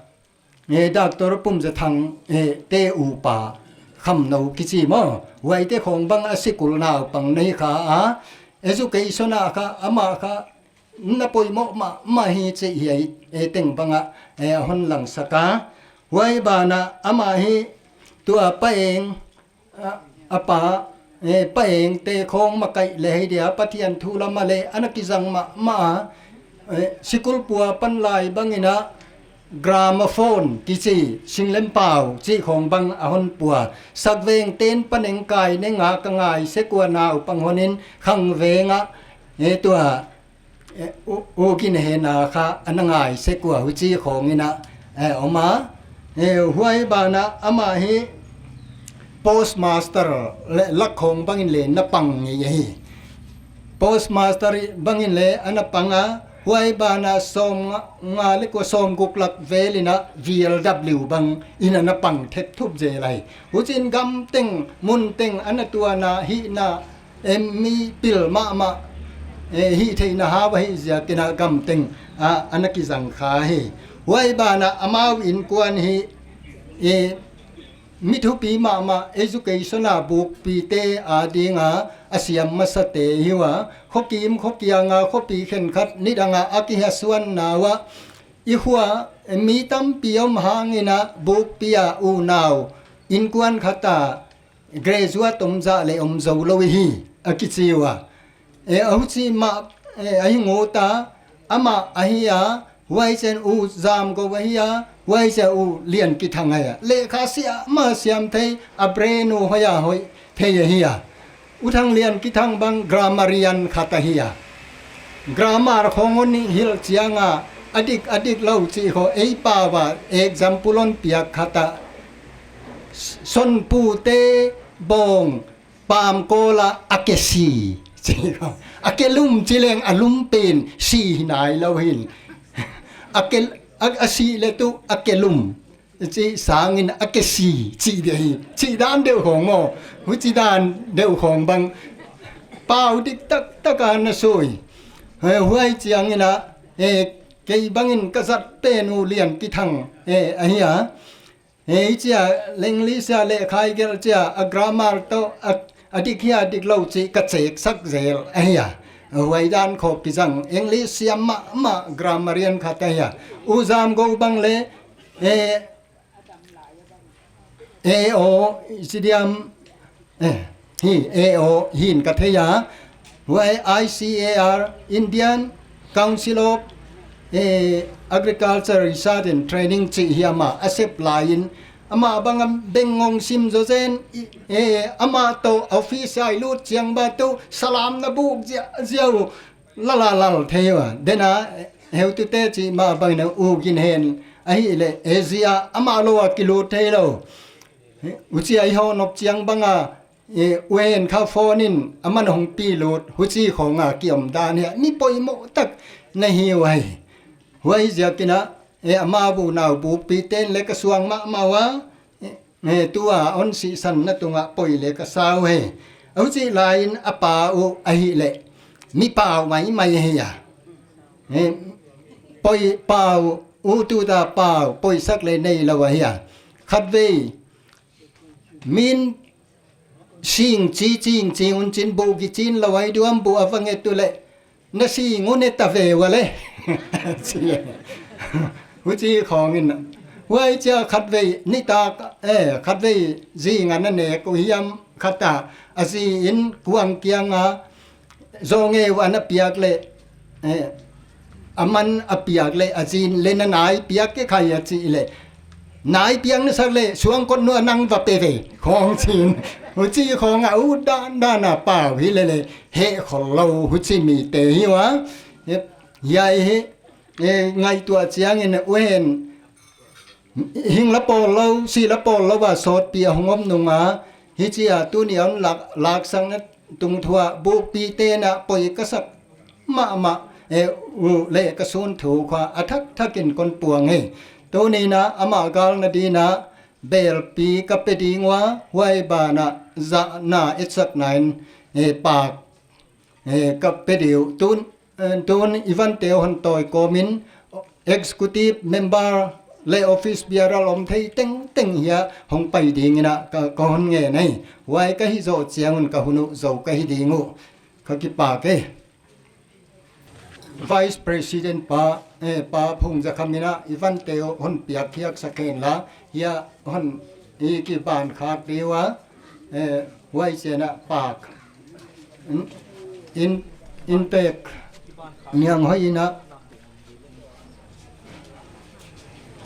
eh, Doctor Pum Za Thang, eh, te upa, Kham Nou kichi maw. Huaite khawng bang a sikul naupang nei kha a, education a kha, amah kha, na poimoh mahmah hi chih hiai, eh, teng bang a, eh, a hon langsak a. Huai ban ah amah hi tua Pa Eng, a, a pa, eh, Pa Eng te khawng makaih le hi dia Pathian thu lam a le ana kizang mahmah a, eh, sikul pu a pan lai bang in ah gramophone kichi, singlempau chih khawng bang a hon pua. Sakveng ten Pa Neng Kai Neng a ka ngai sek ua naupang hon in khangveng ah, eh, tua, eh, u, u kin hena kha ana ngai sek ua huchi khawng in ah, eh, om a. Eh, huai ban ah amah hi postmaster le lak khawng bang in le na pang ngei ahi. Postmaster bang in le ana pang a, huai ban ah sawmnga, nga le kua sawmguk lak vel in ah V L W bang in ana pang thepthup zel lai. Huchiin gam teng, mun teng ana tuahna hihna, em, mi pil mahmah, eh, hihtheihna hau ahih ziakin ah gam teng, ah, ana kizang kha hi. Huai ban ah amau inkuan hi, eh, mi thupi mahmah, education a bukpite ading a, a siam masate hi ua, khokim khokiang a, khopi khenkhat nidang a, a kihasuanna uah, i khua, eh, mi tampi om hangin ah, bukpi a unau, inkuan khat a, graduate om zah le om zou lou hi, a kichi ua. E, a huchi mah, e, ahi ngut a, amah ahi a, huai chiang U Zam Go ahi a, Huai sia U Lian Kithang ahi a. Lehkha siam a siam thei, a brain uh hoih a hoih thei ahi a. U Thang Lian Kithang bang grammarian khat ahi a. Grammar khong hon hilh chiang a, a dik a dik lou chih khong ei pau a example hon piak khat a. Sonpute bawng pamkawl a a ke si. Chih khong. A ke lum chi leng a lum pen si hi nai lou hi. A ke, a, a si leh tu a ke lum. Chih sangin a ke si, chih deuh hi. Chih dan deuh khong maw. Huchi dan deuh khong bang. Pau dik taktak a na sui. Eh, huai chiangin a, eh, kei bangin ka zat pen U Lian Kithang, eh, ahi a. Eh, chia English a lehkha i gelh chia a grammar toh a, a dik hia dik lou chih ka check sak zel ahi a. Huai dan khong kizang English siam mahmah grammarian khat ahi a. U Zam Go bang leh, eh, A O, Sidiam, eh, hi, A O, hin ka thei a. Huai I C A R, Indian Council of, eh, Agriculture Research and Training chih hi ama a sep lai in. Ama bang a beng ngong sim zozen, i, eh, ama toh office a i lut chiang bang tu salam na buk ziau, ziau. Lala lal thei ua. Dena, eh, heutute chih mah bangin U Gin Hen ahihleh, eh, zia amah lou a kilut thei lou. Eh, huchia i hon nop chiang bang a, eh, U Hen kha phone in aman hong pi lut, huchi khong a ki om dan hi a, mi poimoh tak na hi uai. Huai ziakin a, eh, amau bu nau bukpi ten leh ka suang mahmah ua, eh, eh, tua hon sihsan na tung a poi leh ka sa uhi. Huchi lai in a pau ahihleh. Mi pau maimai ahi a. Eh, poi pau, U Tu Da pau, poisak leh nei lou ahi a. Khatvei, min sing chi ching ching un chin bu ki chin lou ai duam bu a vang e tu leh. Na sing un e ta ve ua leh. Chi. Huchi khong in. Huai chia khatvei nitak, eh, khatvei zing a na nek uh hiam khat a, a zi in kuang kiang a, zong e ua na piak leh, eh, aman a piak leh, a zin leh na nai piak ke khai a chih leh. Nai piak na sak leh, suang kot nu a nang va pe ve, khong chin. Huchi khong a U Dan Dan a pau hi leh leh, he khol lou huchi mite hi ua. Eh, hiai hi, eh, ngaihtuah chiangin U Hen, hing la pawl lou, si la pawl lou a sawtpi a hong om nung a, hichia tuni a hon lak, laksang na tung thu a bukpi ten a poi ka sak mahmah, eh, uh leh ka sun thu khong a thak thak in kon puang hi. Tuni in a amah galna ding in a belpi ka pe ding ua, huai ban a zahna etsakna in, eh, pak, eh, ka pe diu. Tun, eh, tun i Van Teo hon tawi kawm in, executive member leh office bearer om thei tengteng hiai ah hong pai ding in a ka, ka hon ngen hi. Huai ka hih zoh chiang un ka hun uh zou ka hi ding uh. Ka kipak e. Vice President pa, eh, Pa Phung Za Kham in a i Van Teo hon piak khiak sak hen la, hiai ah hon i kiban khak diu a, eh, huai chiang a pak. In, in, in pek Niang Hoih in a,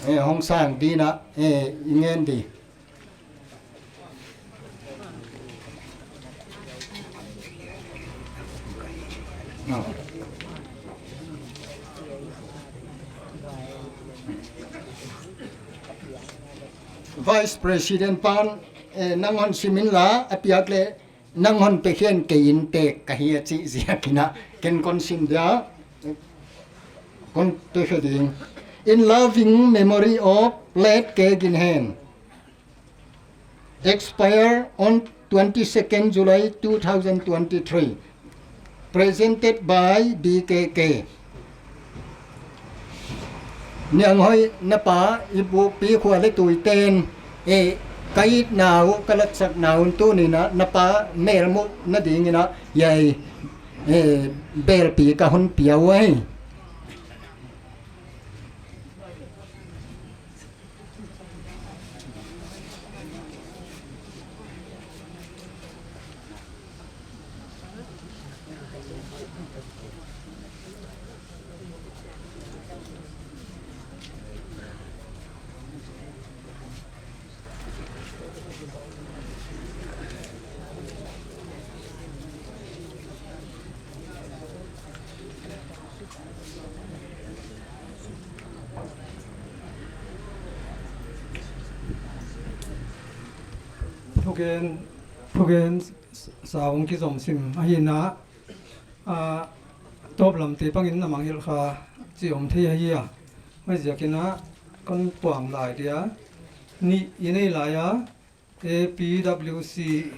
eh, hong sang ding in a, eh, i ngen di. Vice President pan, eh, nang hon sim in la, a piak leh, nang hon pe khin kei in pek ka hi a chih ziak in a, ken kon sim dia, kon pe khe ding. In loving memory of late K Gin Hen. Expire on twenty-second July two thousand twenty-three. Presented by B K K. Niang Hoih, na pa i bukpi khua leh tui ten, eh, ka itna uh, ka latsakna un tuni in a, na pa mel muhna ding in a, hiai, eh, belpi ka hon pia uhi. Thugen, thugen sa hong kizom sim ahi na, a, tawp lam te pangin na mangngilh kha chi om thei ahi a. Huaiziakin a kon puang lai dia, nih i nei lai a, A P W C,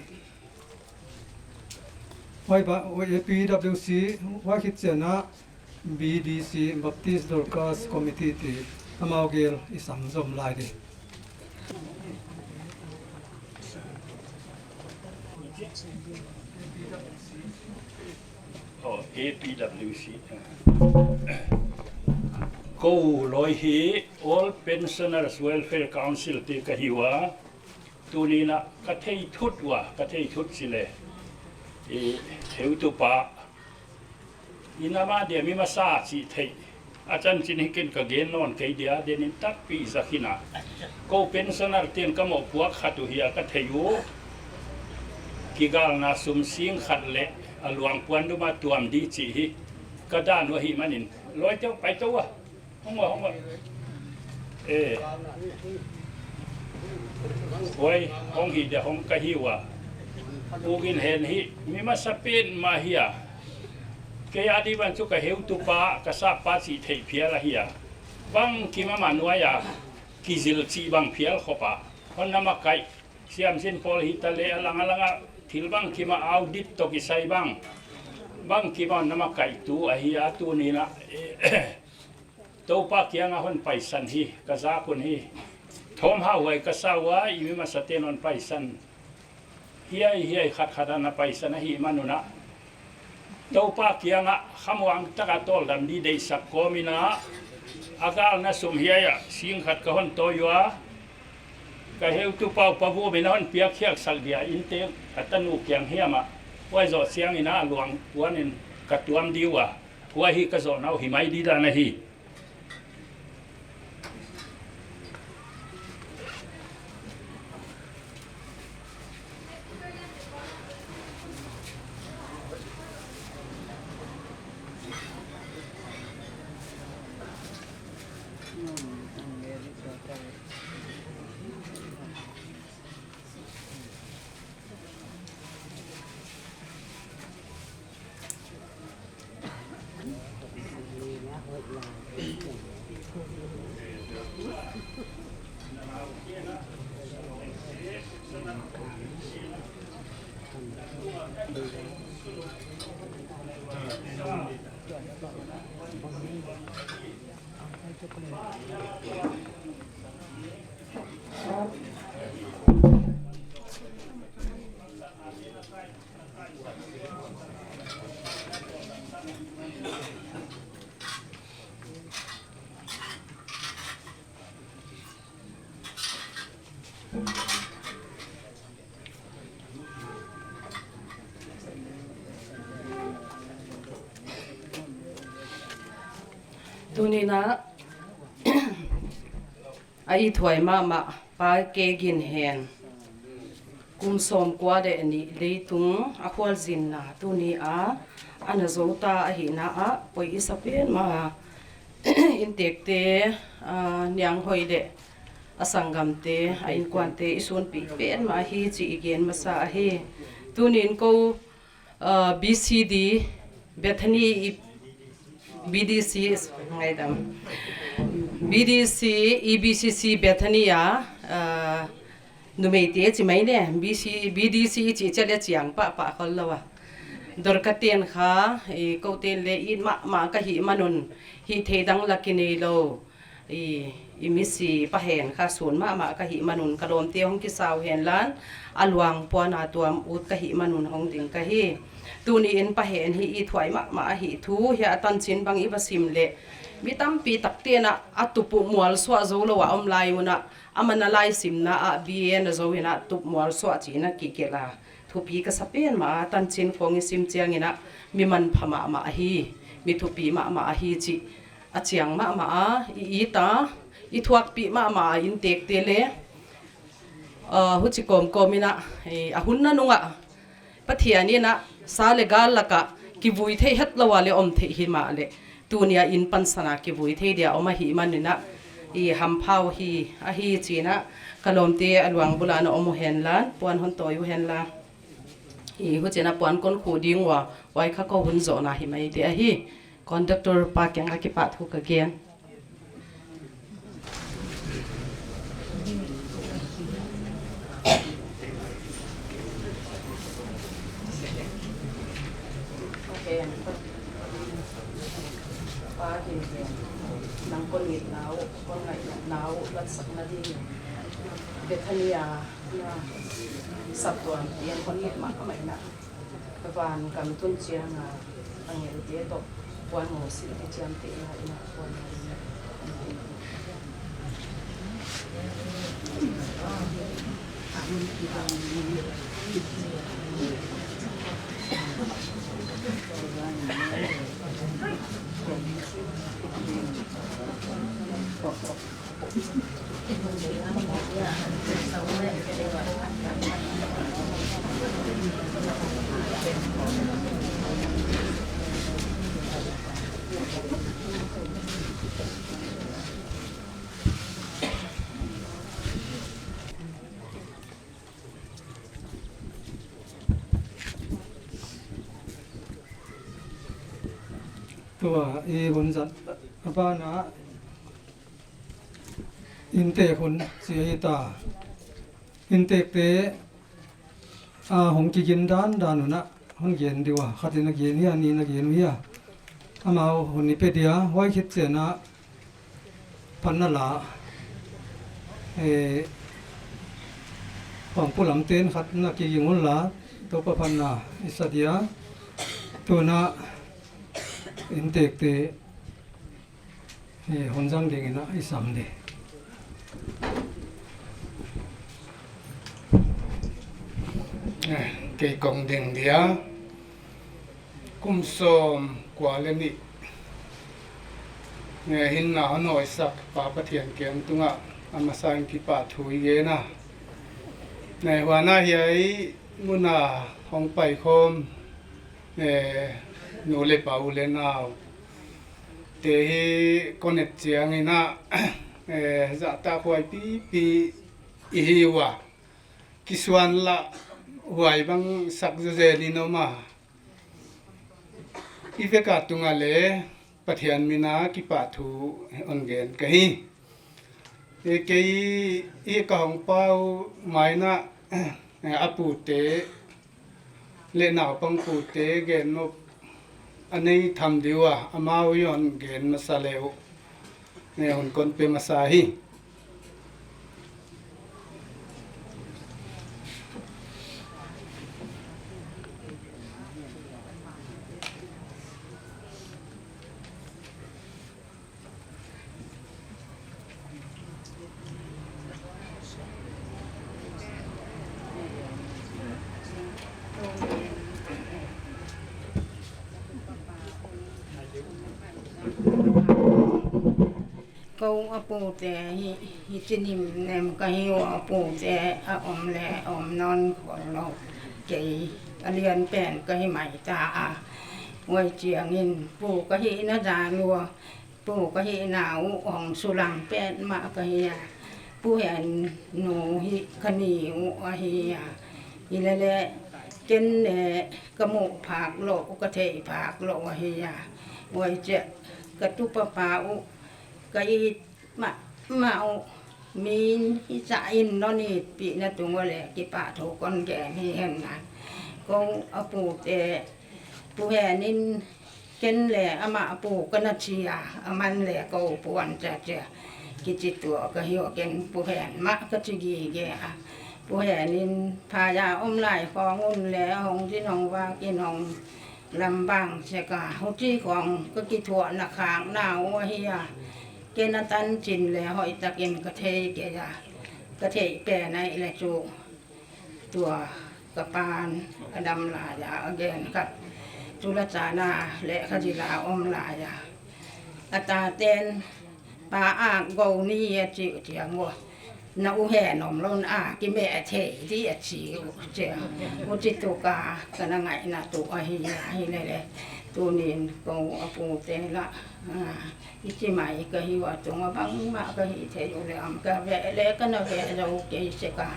huai ba, A P W C, huai khit chiang a B D C, Baptist Dorcas Committee ti, amau gel i sam zom lai di. Oh, A P W C. Kou lawi hi All Pensioners Welfare Council te ka hi ua. Tuni'n a ka thei thut ua, ka thei thut chi le, i, heutupa in amah dia mi masa chih theih a chanchin hi ken ka gen nawn kei dia, den in takpi zak hi na. Kou pensioner te'n ka mohpuak khat uh hi a, ka thei uh. Kigalna sum sing khat leh a luang puan dum a tuam di chih hi ka dan uh ahihmanin, lawi te uh pai tou a. Hong ua, hong ua. Eh. Huai, hong hi dia hong ka hi ua. U Gin Hen hi, mi masa pen mah hi a. Kei a di ban chu ka heutupa, ka sapa chih theih phial ahi a. Bangkim a ma nuai a kizil chih bang phial khop a. Hon na makaih. Siamsin pawl hi ta le a lang a lang a thil bangkim a audit toh kisai bang. Bangkim a hon na makaihtu ahi a tuni'n a, eh, Toupa kiang a hon paisan hi, ka zak un hi. Thawmhauhuai ka sa ua, i mi masa te'n hon paisan. Hiai, hiai khat khat a na paisan ahihman un a. Toupa kiang a khamuang tak a tawldam di deihsak kawm in a. A galna sum hiai a, sing khat ka hon tawi ua. Ka heutupa upa Vum in a hon piak khiaksak dia, inntek a tanu kiang hiam a. Huai zoh chiangin a luang puan in ka tuam di ua. Huai hi ka zohna uh hi mai di dan ahi. Tuni'n a, a ithuai mahmah Pa K. Gin Hen, kum sawmkua leh nih leitung a khualzinna tuni a ana zou ta ahihna ah poi i sa pen mah a, inntekte, a, Nianghoi leh a sanggamte, a innkuante i sunpih pen mah hi chih i gen masa ahi. Tuni'n kou, a, B C D Bethany i, B D C, ngaidam. B D C, E B C C Bethany a, a, numeite chi mai ne, B C, B D C i chih chiang leh chiang pahpah khollou a. Dorcas te'n kha, i, kou te'n leng it mahmah ka hihman un, hihtheih dang lak i neilou. I, i misi Pa Hen kha sun mahmah ka hihman un ka lawmte hong kisau hen lan, a luang puan a tuam ut ka hihman un hong ding ka hi. Tuni'n Pa Hen hi ithuai mahmah ahi thu, hiai a tanchin bang i va sim leh. Mi tampi takte'n a, a tup uh mualsuah zoulou a om lai un a, aman a laisimna ah B A na zou in a tup mualsuah chih na kigelh a. Thupi ka sa pen mah a, tanchin khawng i sim chiangin a, mi manpha mahmah ahi, mi thupi mahmah ahi chih a chiang mahmah a, i it a, i thuakpih mahmah a inntekte leng, a, huchi kawmkawm in a, i, a hun nanung ah, Pathian in a, sa leh gal lak ah, kivui thei hetlou a leng om thei himahleh, tuni a inn pansan a kivui thei dia om ahihman in a, i hampha uh hi, ahi chi'n a, Ka lawmte a luang bul ah na om uhen la, puan hon tawi uhen la. Huchiin a puan kon khuh ding ua, huai kha kou hun zohna hi mai di ahi. Conductor pa kiang ah kipahthu ka gen. Pa kiang ah, nang kon itna uh, kon ngaihna uh, latsakna ding Bethania na saptuam pian kon it mahmah in a. Van gam tun chiang a, angelte toh puan ngawh sil kichiamteh lai in a puan ngawh sil. Tua i hun zat a ban ah inntek hun chi ahi ta. Inntekte a hong kigin dandan un a hon gen di ua, khat in a gen hia, nih in a gen uh hia. Amau hun i pe dia, huai khit chiang a phatna la, eh, pangpu lamte'n khat na kiging un la, Toupa phatna i sa dia. Tun a inntekte, eh, hun zang ding in a i sam di. Eh, kei kong ding dia. Kum sawm kua leh nih nge hinna hon hawisak Pa Pathian kiang tungah a masa in kipahthu i gen a. Nge huan a hiai mun a hong paikhawm, eh, nu leh pa, u leh nau te hi kon et chiang in a, eh, zahtakhuai pipi i hi ua. Kisuanlahhuai bang sak zawzen in om a. I vek a tung a leh Pathian min a kipahthu hon gen ka hi. E, kei i ka hong pau mai in a, a pute leh naupang pute gen nop a nei tham di ua, amau i hon gen masa leh uh, nge hon kon pe masa hi. Kou a pute hi, hichi nimnem ka hi ua, a pute a om leh om nawn khol lou. Kei a lian pen ka hi mai ta a. Huai chiang in pu ka hihna zan ua, pu ka hihna uh hong sulang petmah ka hi a. Pu Hen nu hi ka ni uh ahi a. Hi leh leh ken leh ka muh phak lou, ka theih phak lou ahi a. Huai chiah ka tupa pa uh ka it mahmah uh, min hi sa in non itpihna tung ua leh kipahthu kon gen hi hen a. Kou a pute, Pu Hen in ken leh amah pu ka na chi a, aman leh kou puan chiachi a kichi tuak ka hi ua, ken Pu Hen mah ka chi gige a. Pu Hen in phai a om lai khawng un leh hong zin hong vak in hong lam bang sek a, huchi khawng ka kithuahna khakna uh ahi a. Ken a tanchin leh hoihtak in ka thei kei a, ka theih pen ahih leh chu tua ka pa'n a dam lai a, a gen khat, tu la chana leh kha zila om lai a. A tate'n, pa a gou ni a chi chiang ua, na u Hen om lou in a kimeh thei di a chi uh chiang. Huchi tuk a ka na ngaihna tuh ahi a, hi leh leh Tuni'n kou a pute lah, ah, i chi mai ka hi ua, tung a bangmah ka hih theih uleh, am ka veh leh ka na veh zou kei sek a.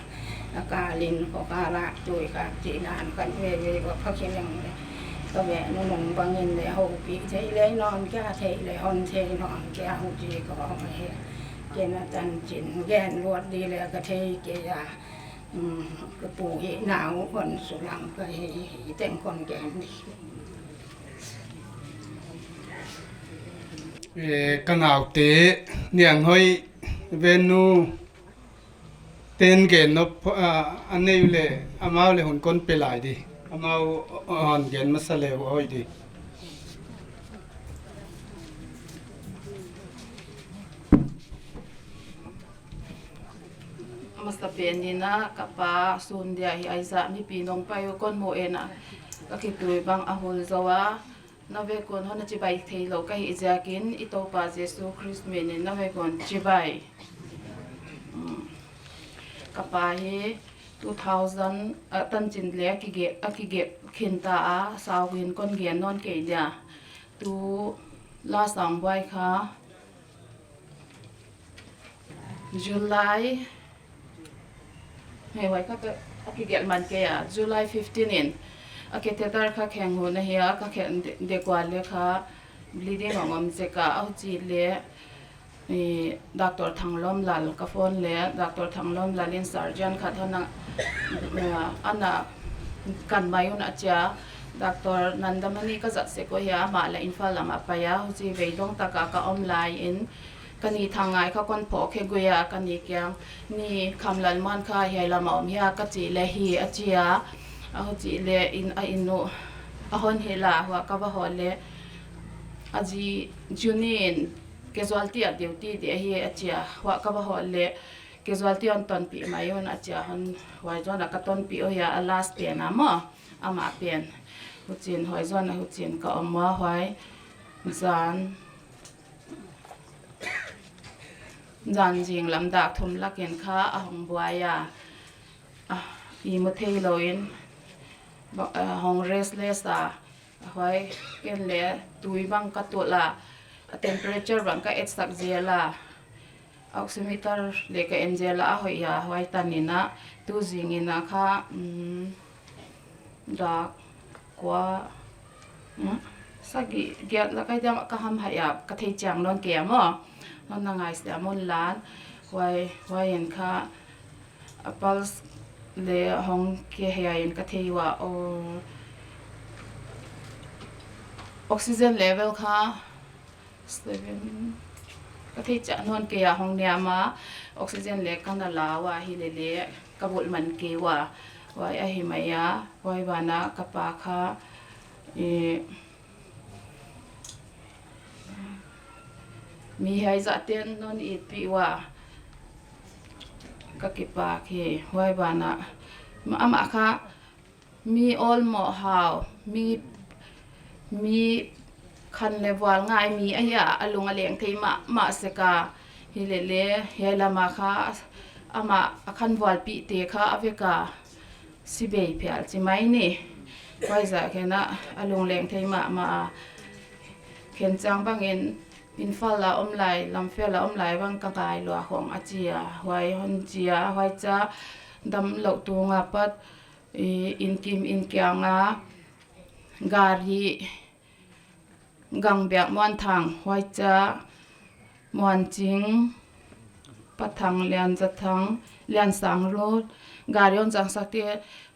A kal in kou ka lak tui ka chih dan ka veve ua, pha khe leng leh ka veh nunung bangin leh houpih thei leh nawn kia, thei leh hon thei nawn kia, huchi ka om hi. Ken a tanchin gen luat di leh ka thei kei a. Um, ka pu hihna uh kon sulang ka hi, hi teng kon gen di. Eh, ka naute, Nianghoih, Venu, ten gen nop, ah, a nei uleh, amau leh hun kon pe lai di. Amau, ah, hon gen masa leh hoih di. A masa pen in a ka pa sun dia hi ahi zah mipi nong pai uh kon mu in a, ka khitui bang a hul zou a, na vek un hon a chibai theilou ka hih ziakin i Toupa Jesu Khrist min in na vek un chibai. Um, ka pa hi two thousand, ah, tanchin leh a kigelh, a kigelh khin ta a, sau in kon gen nawn kei dia. Tu la sang buai kha, July, hei, huai kha ka, a kigelh man kei a, July fifteen in a catheter kha kheng hun ahi a, ka khen de, dek ua leh kha bleeding a om zek a, a huchi leh, eh, Doctor Thanglawmlal ka phone leh, Doctor Thanglawmlal in surgeon khat hon a, eh, ana kan mai un a chi a, Doctor Nandamani ka zat sek uh hia, amah leh Imphal lam a pai a, huchi vei dong tak a ka om lai in, ka ni Thangngai kha kon phoh khe gui a, ka ni kiang, ni Khamlalmuan kha hiai lam a om hia ka chih leh hi a chi a, a huchi leh in a in uh a hon hel a, huai ka va hoh leh, a zi June in casualty a duty di ahi a chi a, huai ka va hoh leh casualty hon tonpih mai un a chi a, hon huai zawn a ka tonpih uh hia, a last pen a maw, amah pen. Huchiin huai zawn a huchiin ka om ua, huai zan Zan zinglam dak thum lak in kha a hong buai a, a, ihmu theilou in, ba-, a, hong restless a, a huai ken leh tui bang ka tulh a, a temperature bang ka etsak zel a, oximeter leh ka en zel a, a hoih a, huai tan in a, tu zing in a kha, um, dak kua, hmm? Sagih giat lak a diam ka hamhai a, ka thei chiang nawn kei a maw. Hon na ngaihsiam un lan. Huai, huai in kha a pulse leh hong kia hiai in ka thei ua, o, oxygen level kha seven. Ka thei chiah nawn kei a, hong niam a, oxygen leh ka na la ua, hi lele ka bulh man kei ua. Huai ahi mai a, huai ban ah ka pa kha, eh, mi hiai zah ten non itpih ua, ka kipak hi. Huai ban ah, ma-, amah kha, mi awlmoh hau, mi, mi khan leh vual ngai mi ahi a, a lung a leng thei mahmah sek a, hi lele, hiai lam a kha, amah a khan vualpihte kha a vek a, si bei phial chi mai ni. Huai zah khen a, a lung leng thei mahmah a, khen chiang bang in, Imphal a om lai, Lamphel a om lai bang ka ngai lua khong a chi a, huai hon chi a, huai cha damlouh tung a pat, i, inn kim inn kiang a, gari, Gang Biak Muan Thang, huai cha Muan Ching, Pa Thang, Lian Za Thang, Lian Sang Lut, gari hon zangsak te,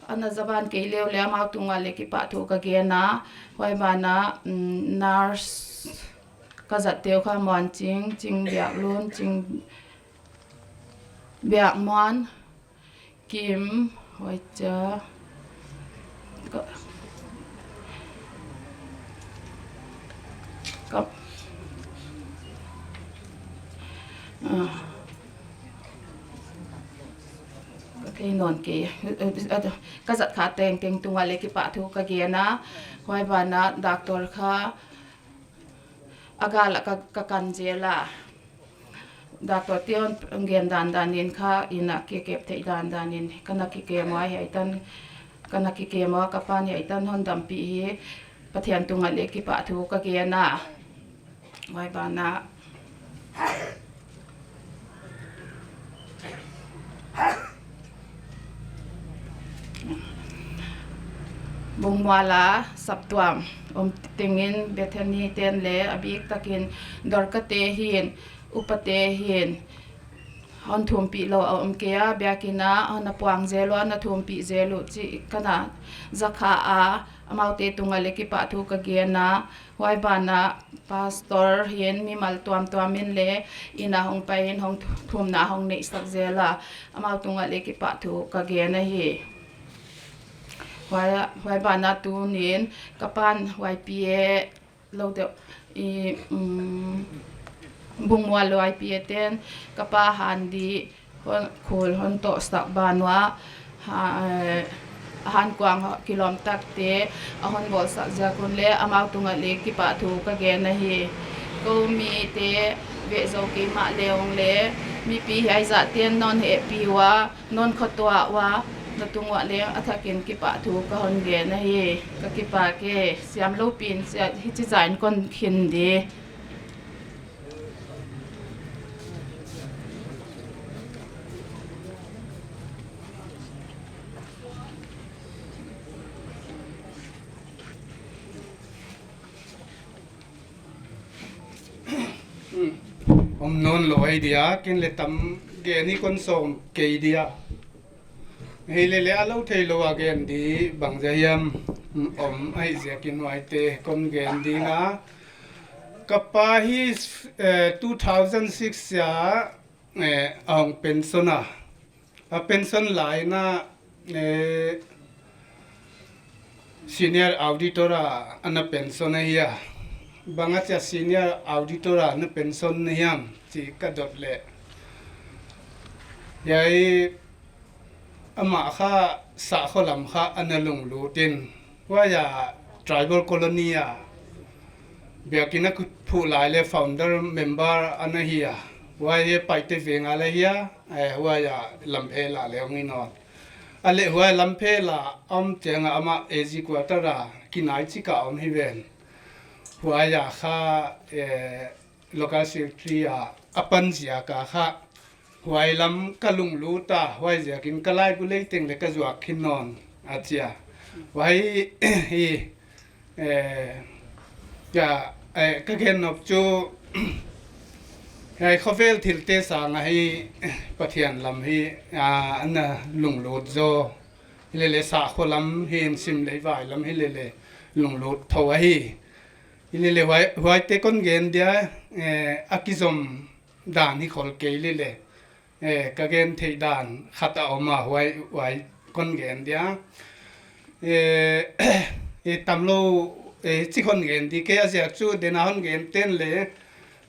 ana za ban kei leu leh amau tung a leh kipahthu ka gen a, huai ban ah, mm, nurse ka zat te uh kha Muan Ching, Ching Biak Lun, Ching Biak Muan, Kim, huai cha. Ka, ka, ah, ka thei nawn kei. Ka zat kha tengteng tung a leh kipahthu ka gen a. Huai ban ah doctor kha a gal ah ka, ka kan zel a. Doctor te hon gen dandan in kha, inn ah kikep theih dandan in, ka na kikem ua hiai tan, ka na kikem ua, ka pa'n hiai tan hon dampih hi. Pathian tungah leh kipahthu ka gen a. Huai banah Bungmual a saptuam om tengin Bethany ten leh a biktakin Dorka te hi'n, upa te hi'n, hon thumpih lou a om kei a, biakin ah hon na puang zel ua, na thumpih zel uh chih ka na za kha a, amaute tungah leh kipahthu ka gen a. Huai banah pastor hi'n mimal tuamtuam in leh inn a hong pai in hong thumna hong neihsak zel a, amau tungah leh kipahthu ka gen ahi. Huai, huai banah tuni'n ka pa'n Y P A lou deuh, i, um, Bungmual Y P A ten ka pa han di hon, khul hon tohsak ban ua, ha, eh, a hankuang kilawm takte a hon bawlsak ziak un leh amau tungah leh kipahthu ka gen ahi. Kou mite veh zou kei mahleng leh mipi hiai zah ten non hehpih ua, non khotuah ua, na tung uah leng a thakin kipahthu ka hon gen ahi. Ka kipak e, siam lou pi'n, hichi zah in kon khin di. Om nawn lou ahi dia, ken leh tam gen hi kon sawm kei dia. Hilele a lou theilou a gen di bangzah hiam om ahih ziakin huaite kon gen ding a. Ka pa hi, eh, two thousand six a, eh, a hong pension a. A pension lai in a, eh, senior auditor a ana pension ahi a. Bang a chia senior auditor a ana pension na hiam chih ka dot leh, hiai amah kha Sahkho lam kha ana lunglut in, huai a tribal colony a biakin a phuh lai leh founder member ana hi a. Huai hi Paite veng a leh hi a, eh, huai a Lamphel a leh hong hi nawn. A leh huai Lamphel a om chiang a amah A G quarter a kinai chik a om hi ven. Huai a kha, eh, local secretary a a pan ziak a kha huai lam ka lunglut a, huai ziakin ka laibu lei teng leh ka zuak khin nawn a chia. Huai hi, eh, ka, eh, ka gen nop chu, eh, khovel thilte sang a hi, Pathian lam hi, ah, ana lunglut zaw. Hilele Sahkho lam hi'n, simleivai lam hilele lunglut thou ahi. Hilele huai, huaite kon gen dia, eh, a kizom dan hi khol kei lele. Eh, ka gen theih dan khat a om a, huai, huai kon gen dia. Eh, eh, tam lou, eh, chi kon gen di kei a ziak chu, den a hon gen ten leh,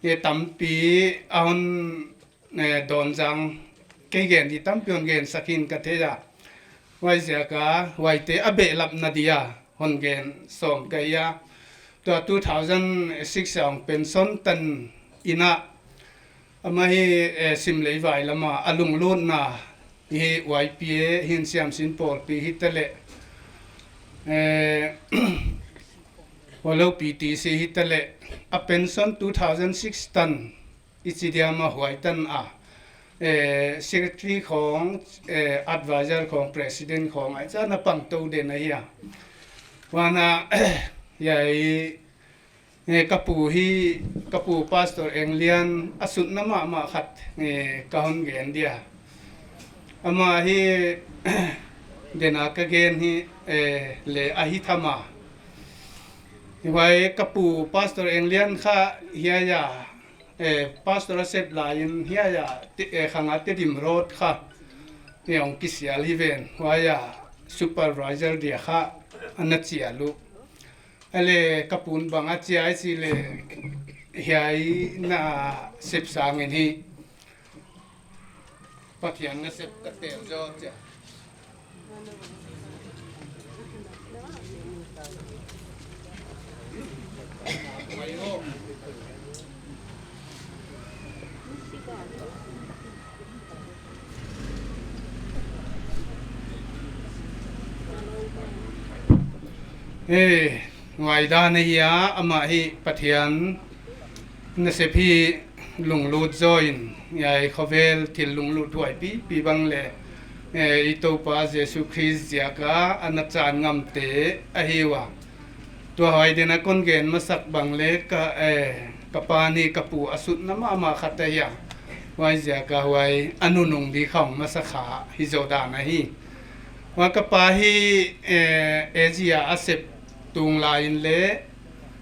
eh, tampi a hon, eh, dawn zang, kei gen di tampi hon gen sak hi'n ka thei a. Huai ziak a, huaite a behlapna dia hon gen sawm ka hi a. Tua two thousand six a hong pension tan in a, amah hi, eh, simleivai lam a a lunglutna hi Y P A hi'n, Siamsin Pawlpi hi ta leh, eh, Holou P T C hi ta leh, a pension two thousand six tan i chi diam a, huai tan a, eh, secretary khong, eh, advisor khong, president khong, a cha na pang tou den ahi a. Huan a, hiai, eh, ka pu hi, ka pu Pastor Englian a sutna mahmah khat, eh, ka hon gen dia. Amah hi, den a ka gen hi, eh, leh ahi tham a. Huai ka pu Pastor Englian kha hiai a, eh, pastor a sep lai in hiai a, Te-, eh, Khang a Tedim Road kha, eh, hong kisial hi ven, huai a supervisor dia kha ana chial uh. A leh ka pu'n bang a chi ai chih leh, hiai na sep sang in hi Pathian nasep ka tel zaw chia. Eh, Huai dan ahi a, amah hi Pathian nasep hi lunglut zaw in, hiai khovel thil lunglut huai pipi bang leh, eh, i Toupa Jesu Khrist ziak a ana chan ngamte ahi ua. Tua huai den a kon gen masak bang leh ka, eh, ka pa ni ka pu a sutna mahmah khat ahi a. Huai ziak a huai a nunung di khawng masa kha hi zaw dan ahi. Huai ka pa hi, eh, Asia a sep tung lai in leh,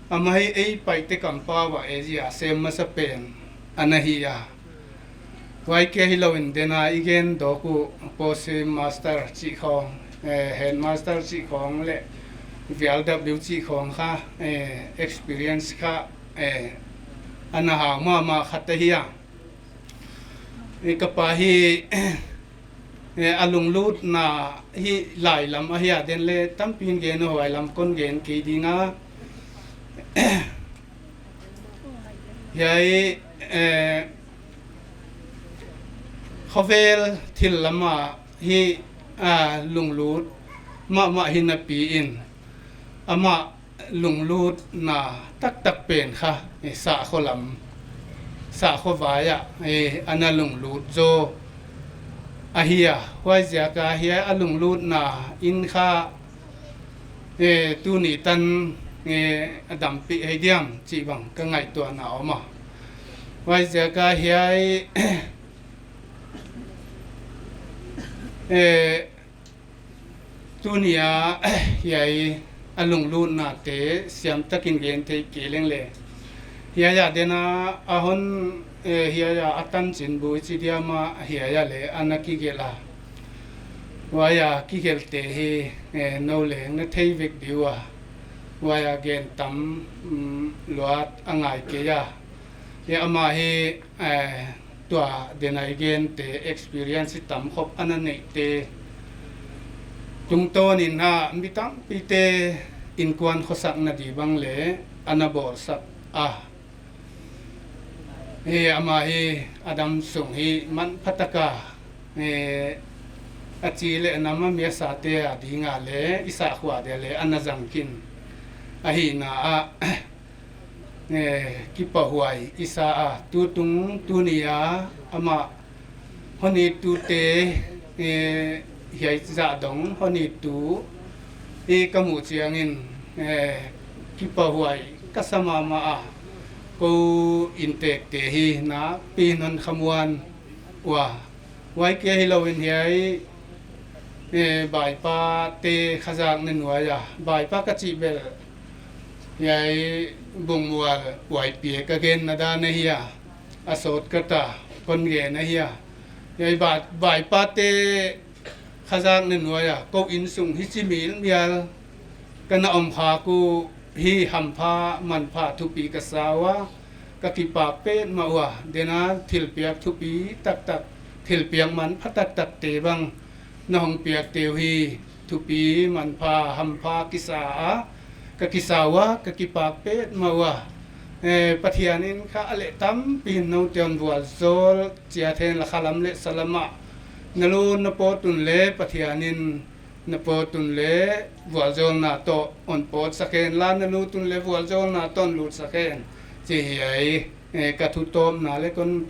amah hi ei Paite kampau a Asia sem masa pen ana hi a. Huai kia hilou in den a i gen dawk uh postmaster chih khawng, eh, headmaster chih khawng leh V L W chih khawng kha, eh, experience kha, eh, ana hau mahmah khat ahi a. Eh, ka pa hi, eh, a lunglutna hi lai lam ahi a den leh tampi in gen huai lam kon gen kei ding a. Hiai, eh, khovel thil lam a hi, ah, lunglut mahmah hi napi in amah lunglutna taktak pen kha, eh, sakhaw lam, sakhaw vai a, eh, ana lunglut zaw ahi a. Huai ziak a hiai a lunglutna in kha, eh, tuni tan, eh, a dampih hi diam chih bang ka ngaihtuahna om a. Huai ziak a hiai, eh, tuni a hiai a lunglutnate siam takin gen thei kei leng leh, hiai a den a a hon, eh, hiai a a tanchin bui chi diam a hiai a leh ana kigelh a. Huai a kigelhte hi, eh, nou leng na thei vek di ua. Huai a gen tam, mm, luat a ngai kei a. Hiai amah hi, eh, tua den a i gente experience tam khop ana neihte tungtawn in a mi tampite innkuan khosakna di bang leh ana bawlsak a. Hiai amah hi a dam sung hi manpha taka, eh, a chi leh a nam a mi a sate a ding a leh i sakhua dia leh ana zang khin. Ahihna ah, eh, kipahhuai i sa a, tutung tuni a amah hon ittute, eh, hiai zah dong hon ittu i ka muh chiangin, eh, kipahhuai ka sa mahmah a. Kou inntekte hi nakpi in hon khamuan ua. Huai kia hilou in hiai, eh, Baipate Khazakne nuai a, Baipa ka chih bel hiai Bungmual Y P A ka genna dan ahi a, a shortcut a kon gen ahi a. Hiai Bai, Baipate Khazakne nuai a kou innsung hichi milmial ka na om khak uh hi hampha manpha thupi ka sa ua, ka kipak petmah ua. Den a thilpiak thupi taktak, thilpiak manpha taktakte bang na hong piakte uh hi thupi manpha hampha kisa a, ka kisa ua, ka kipak petmah ua. Eh, Pathian in kha a leh tampi in noute hon vualzawl chiat hen la, khalam leh salam ah na lut na pawt un leh Pathian in na pawt un leh vualzawlna toh hon pawtsak hen la, na lut un leh vualzawlna toh hon lutsak hen chi hiai, eh, ka thu tawpna leh kon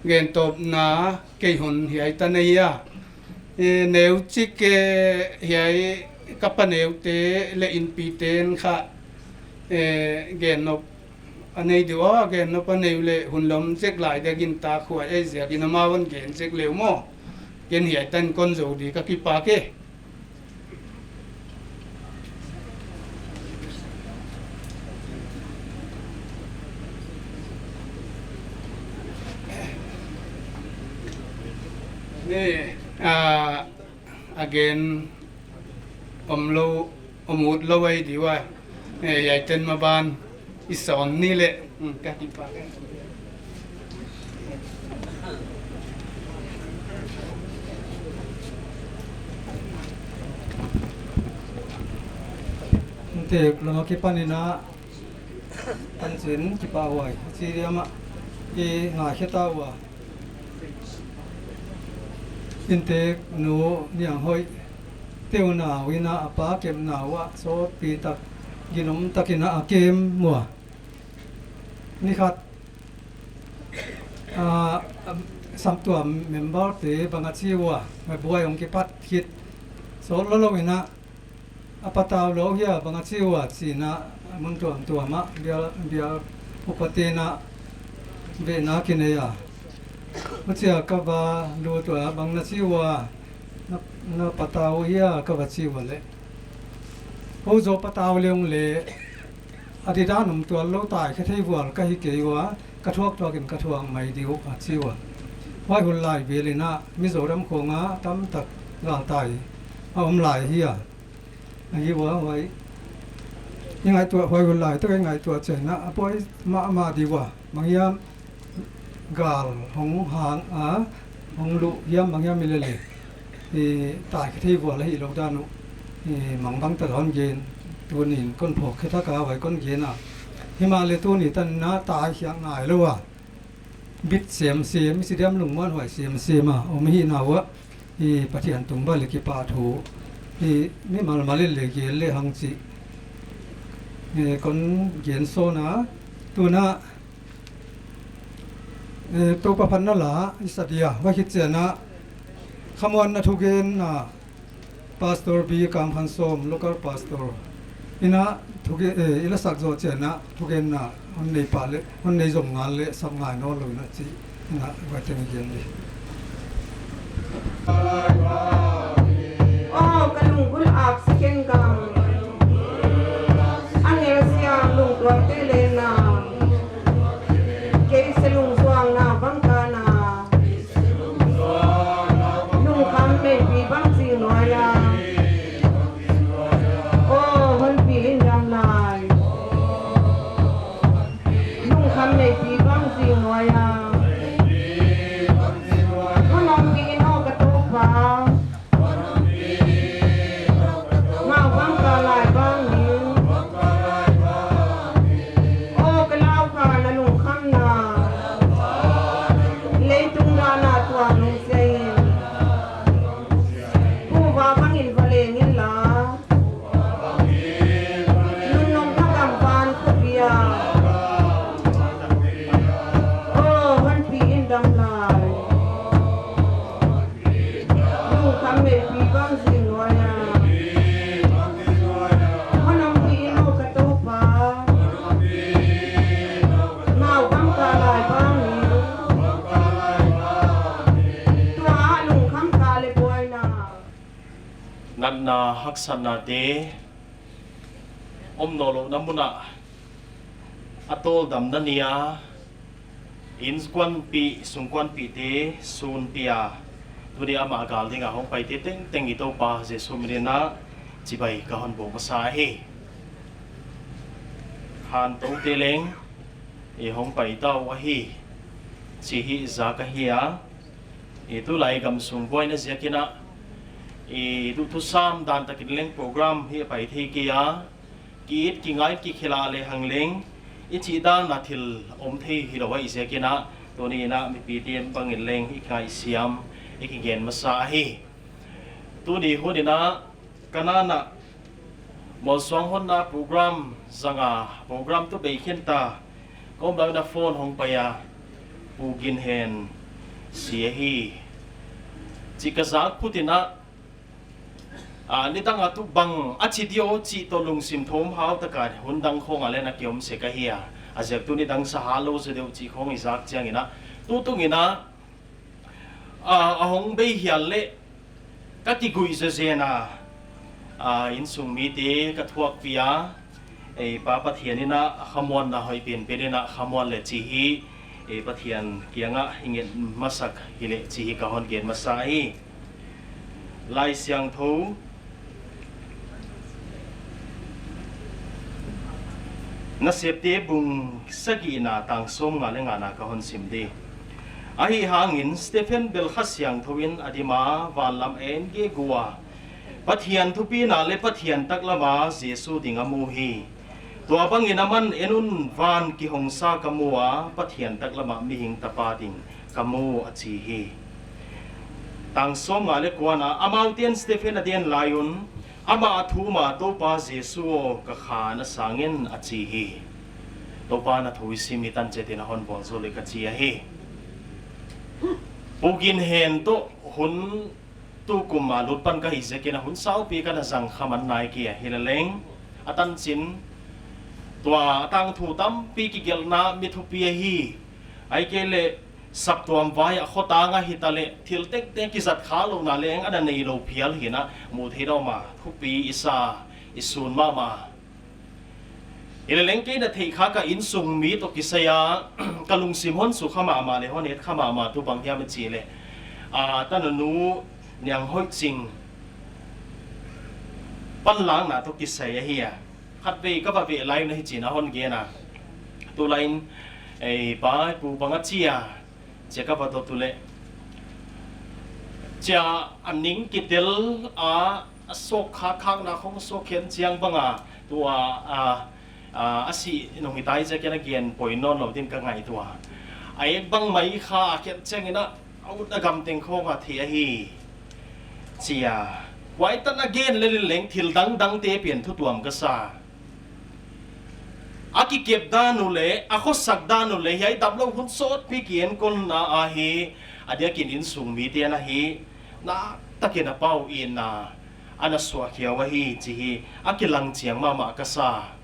gen tawpna kei hun hiai tan ahi a. Eh, neuchik, eh, hiai ka pa neute leh innpite'n kha, eh, gen nop a nei di ua, gen nop a nei uleh hun lom zek lai dia gintak huai ei ziakin amau hon gen zek leh maw. Ken hiai tan kon zou di, ka kipak e. Ni, ah, again, om lou, om ut lou ei di ua. Eh, hiai tan maban i sawn ni leh, hmm, ka kipak e. Inntek lam akipan in a, tanchin kipahhuai chi diam a i ngaikhe ta ua. Inntek nu Nianghoih te unau in a, a pa kepna uah sawtpi tak Ginom takin a kem ua. Ni khat, ah, sam tua member te bang a chi ua, mai buai hong kipat khit. So lolo ina, a patau lou hia bang a chi ua chi ina, mun tuamtuam ah, bial, bial upate'n a vena kinei a. Huchia ka va lut ua bang na chi ua, na, na patau hia ka va chi ua leh. Hou zaw patau leng leh, a didan om tuan lou tai khe thei vual ka hi kei ua, ka thuak thuakin ka thuak mai di uh a chi ua. Huai hun lai vel ina, Mizoram khong a tamtak gal tai a om lai hi a. Ahi ua huai. I ngaihtuah huai hun lai tak i ngaihtuah chiang ina, a buai mahmah di ua. Bang hiam gal hong hang a, hong luh hiam bang hiam i lele. I tai khe thei vual a hi lou dan uh. I mangbang tak hon gen, tunin kon phawk khe thak a huai kon gen a. Himahleh tuni tan ina tai hiang ngai lou a. Bit semsem, i si diam lungmuanhuai semsem a om hi na ua. I Pathian tung bang leh kipahthu. I mimal mal in leh gen lehang chi. I kon gen sawn a, tuna, eh, Toupa phatna la, i sa dia, va khit chiang ina, khamuanna thugen a, Pastor B Kangphansawm, local pastor. Ina thuge, eh, i la sak zoh chiang ina, thugenna, hon nei pah leh, hon nei zom ngal leh, sap ngai nawn lou ina chi, ina, vai teng i gen di. Oh, ka lunggulh ak second gam. Angel siang lungtuak te leh na. Kei se lungsuang na bang ka na. Lungkham meipi bang zing nuai a. Oh, honpi in dam lai. Lungkham meipi bang zing nuai a. Hon ompih in aw ka Toupa. Mau bang ka lai bang in. Oh, ka lau ka na lungkhamna. Leitung dan a tuang lungsiah in. Kuva bangin va leng inla. Nunnom thak gam van khut bia. Oh, honpi in dam lai. Lungkham meipi bang zing nuai a. Hon ompih in aw ka Toupa. Mau bang ka lai bang in. Tua lungkham ka leh buaina. Natna haksatna te om nawnlouhna mun ah a tawldamna ni a, innkuanpih, sungkuanpih te sunpih a, tuni amah gal ding a hong pai te tengteng i Toupa Jesu min in a chibai ka hon buk masa hi. Hantou te leng i hong pai ta uh ahi, chih hi zak ahi a. I tulai gamsung buaina ziakin a, i duhthusam dan takin leng program hi a pai thei kei a, ki-it kingai kikhelh lehang leng, i chih dan a thil om thei hilou ahih ziakin a, tuni in a mipi te bangin leng i ngaihsiam, i kigen masa ahi. Tuni hun in a, Kanaan a, Molsuang honna program zang a, program tu bei khin ta, ka om dan a phone hong pai a, Pu Ginhen si ahi. Chih ka zak phut in a, a, nidang a tu bang a chi diam chih toh lungsim thawm hau taka hun dang khong a leng a ki om sek ahi a. A ziak tu nidang sa hal lou zaw deuh chih khong i zak chiang in a. Tutung in a, a, a hong bei hial leh ka kiguih zezen a, a, innsung mite ka thuakpih a, ei Pa Pathian in a khamuanna hoih penpen in a khamuan leh chih hi, ei Pathian kiang a i nget masak hileh chih hi ka hon gen masa hi. Laisiangthou Nasepte bung sagihna tang sawmnga leh ngana ka hon sim di. Ahihhangin Stephen bel Kha Siangthou in a dim a, van lam a en gegu a, Pathian thupina leh Pathian taklam a Jesu ding a mu hi. Tua bangin aman, "En un, van kihong sa ka mu a, Pathian taklam a Mihing Tapa ding ka mu," a chi hi. Tang sawmnga leh kuana, amaute'n Stephen a den lai un, Amah a thum a, Toupa Jesu aw, ka kha na sang in, a chi hi. Toupa'n a thu i sim i tan chiat in a hon bawl zou leh ka chi ahi. Pu Gin Hen toh hun tukum a lut pan ka hih ziakin a hun saupi ka na zang kha man nai kei a, hileleng a tanchin tua tangthu tampi kigelhna mi thupi ahi. Ahihkeileh saptuam vai a khotang a hitaleh thil tengteng kizat kha louhna leng ana neilou phial hi a, muh theih deuh mah thupi i sa, i sun mahmah. Hileleng kei na theih kha ka innsung mi toh kisai a ka lungsim hon sukha mahmah leh hon het kha mahmah tuh bang hiam i chih leh, a, tanu Niang Hoih Ching panlakna toh kisai ahi a. Khatvei ka va veh lai un hichi'n a hon gen a. Tulai in, ei pa, pu bang a chi a, chia ka va dot uleh, chia a ning kitel a, a sawk kha khakna khong sawk khen chiang bang a, tua, a, a, a sih nung hitai ziakin a gen poi nawnlou din ka ngaihtuah a. A ek bang mai kha a khen chiangin a, a ut a gam teng khong a thei ahi, chi a. Huai tan a gen lel in leng thil dangdangte pen thu tuam ka sa. A kikep dan uh leh, a khosak dan uh leh, hiai damlou hun sawtpi kienkolna ahi, a diakin innsung mite'n ahi, naktakin a pau in a, ana suak khia uh ahi, chih hi a kilang chiang mahmah ka sa.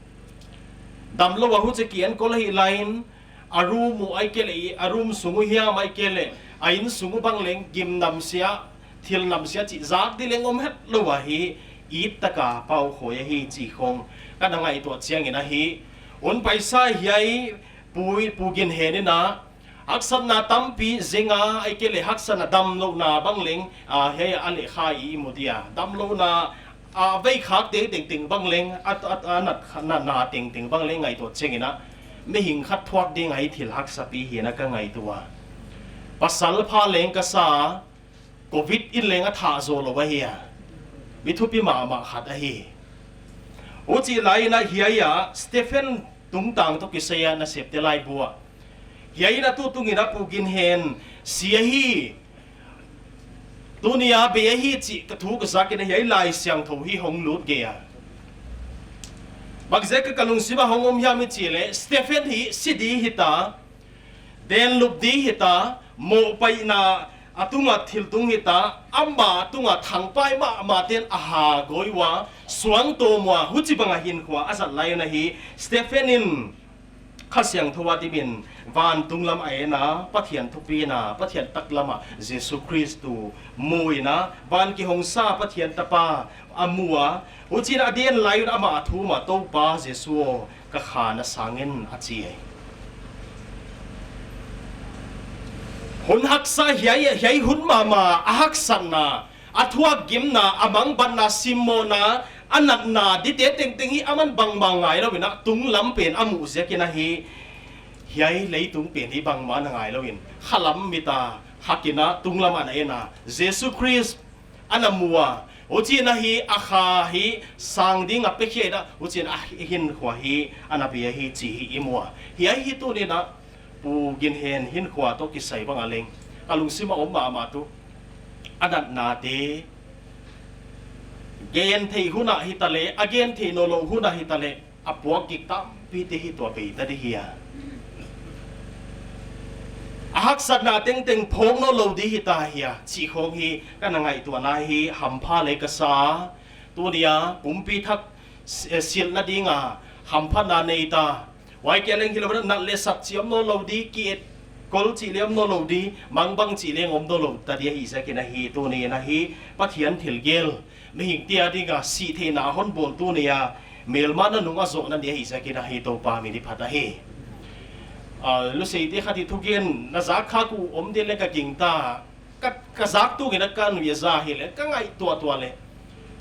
Damlou a huchi kienkol ahi lai in, a room uh ahihkeileh, a room sung uh hiam ahihkeileh, a innsung uh bang leng gim namsia, thil namsia chih zak di leng om hetlou ahi, it taka pau khoi ahi chih khong ka na ngaihtuah chiangin ahi. Hun paisa hiai pu, Pu Gin Hen in a, haksatna tampi zeng a, ahihkeileh haksatna damlouhna bang leng, a, hiai a lehkha i mu dia. Damlouhna, a, vei khak tengteng bang leng, a, a, a nat, natna tengteng bang leng ngaihtuah chiangin a, mihing khat thuak ding a i thil haksa pi hi a ka ngaihtuah a. Pasal pha leng ka sa, covid in leng a thah zou lou ahi a. Mi thupi mahmah khat ahi. Huchi lai in a hiai a, Stephen tungtang toh kisai a nasepte laibu ah. Hiai in a tu tungin a Pu Gin Hen si ahi. Tuni a bei ahi chih ka thu ka zak in a hiai Laisiangthou hi hong lut gei a. Bangziak a ka lungsim a hong om hiam i chih leh, Stephen hi si di hita, den lup di hita, mohpaihna a tung a thil tung hita, amah tung a thangpai mahmah te'n a ha goi ua, suangtawm ua, huchibang a hinkhua a zat lai un ahi, Stephen in Kha Siangthou a dim in, van tunglam a en a, Pathian thupina, Pathian taklam a, Jesu Khrist mu in a, van kihong sa Pathian tapa a mu a, huchiin a den lai un amah a thum a, Toupa Jesu aw, ka kha na sang in, a chi hi. Hun haksa hiai, hiai hun mahmah a haksatna, a thuak gimna, a mangbatna, simmohna, a natna, dite tengteng hi aman bangmah ngailou in a tunglam pen a muh ziakin ahi, hiai leitung pen hi bangmah na ngailou in, khalam mit a hak in a tunglam ana en a, Jesu Khrist ana mu a, huchiin ahi a kha hi sang ding a pe khia in a, huchiin a hinkhua hi ana pe hi chih hi i mu a. Hiai hi tuni'n a Pu Gin Hen hinkhua toh kisai bang a leng ka lungsim a om mahmah tuh. A natnate, gen theih hun a hitaleh, a gen theih nawnlou hun a hitaleh, a puak gik tampite hi tua bei ta di hi a. A haksatna tengteng phawk nawnlou di hita hi a, chih khong hi ka na ngaihtuahna hi hampha leh ka sa. Tuni a pumpi thak si-, eh, silhna ding a hamphatna nei ta. Huai kia leng hilou in a nat leh sat chih om nawnlou di, ki-etkol chih leng om nawnlou di, mangbang chih leng om nawnlou ta di ahi ziakin ahi, tuni'n ahi Pathian thilgel, mihingte a ding a sih theihna hon bawl tuni a, melmana nung a zohna ni ahi ziakin ahi, Toupa min i phat ahi. Ah, Luseite khat in thugen na zak khak uh om ding leh ka gingta, ka, ka zak tung in a ka nui a za hileh, ka ngaihtuah tuah leh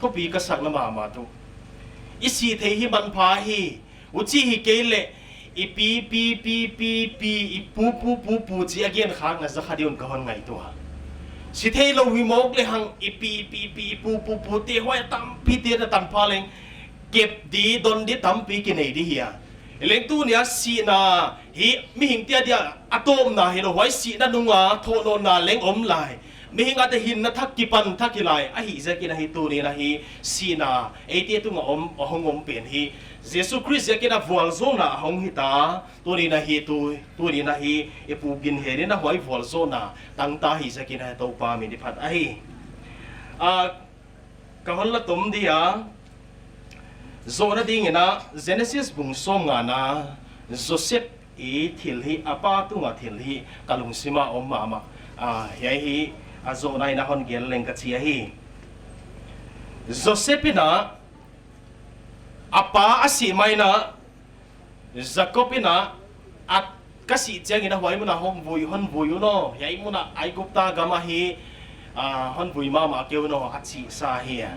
thupi ka sakna mahmah tuh. I sih theih hi manpha hi, huchi hi kei leh, i pi, pi, pi, pi, pi, i pu, pu, pu, pu, chih a gen khakna za kha di un ka hon ngaihtuah. Si theilou hi mawk lehang, i pi, pi, pi, i pu, pu, pu, te huai tampite na tanpha leng, kep di, don di tampi kinei di hi a. Leng tuni a sihna hi mihingte a dia a tawpna hilou, huai sihna nung a thohnawnna leng om lai. Mihing a te hinna thak kipan thak hi lai, ahihziakin ahi tuni'n ahi sihna eite tunga om, a hong om pen hi Jesu Khrist ziakin a vualzawlna a hong hita, tuni'n ahi tu, tuni'n ahi i Pu Ginhen in a huai vualzawlna tangta hi ziakin a Toupa min i phat ahi. A, ka hon la tom dia, zohna dingin a Genesis bung sawmngana Joseph i thil hi, a pa tunga thil hi ka lungsim a om mahmah. A, hiai hi a zohna in a hon gen leng ka chi ahi. Joseph in a, a pa a sih ma in a, Jakob in a, a ka sih chiangin a huai mun a hon vui, hon vui un aw, hiai mun a Aigupta gam ahi, a, hon vui mahmah kei un aw, a chih sa hi a.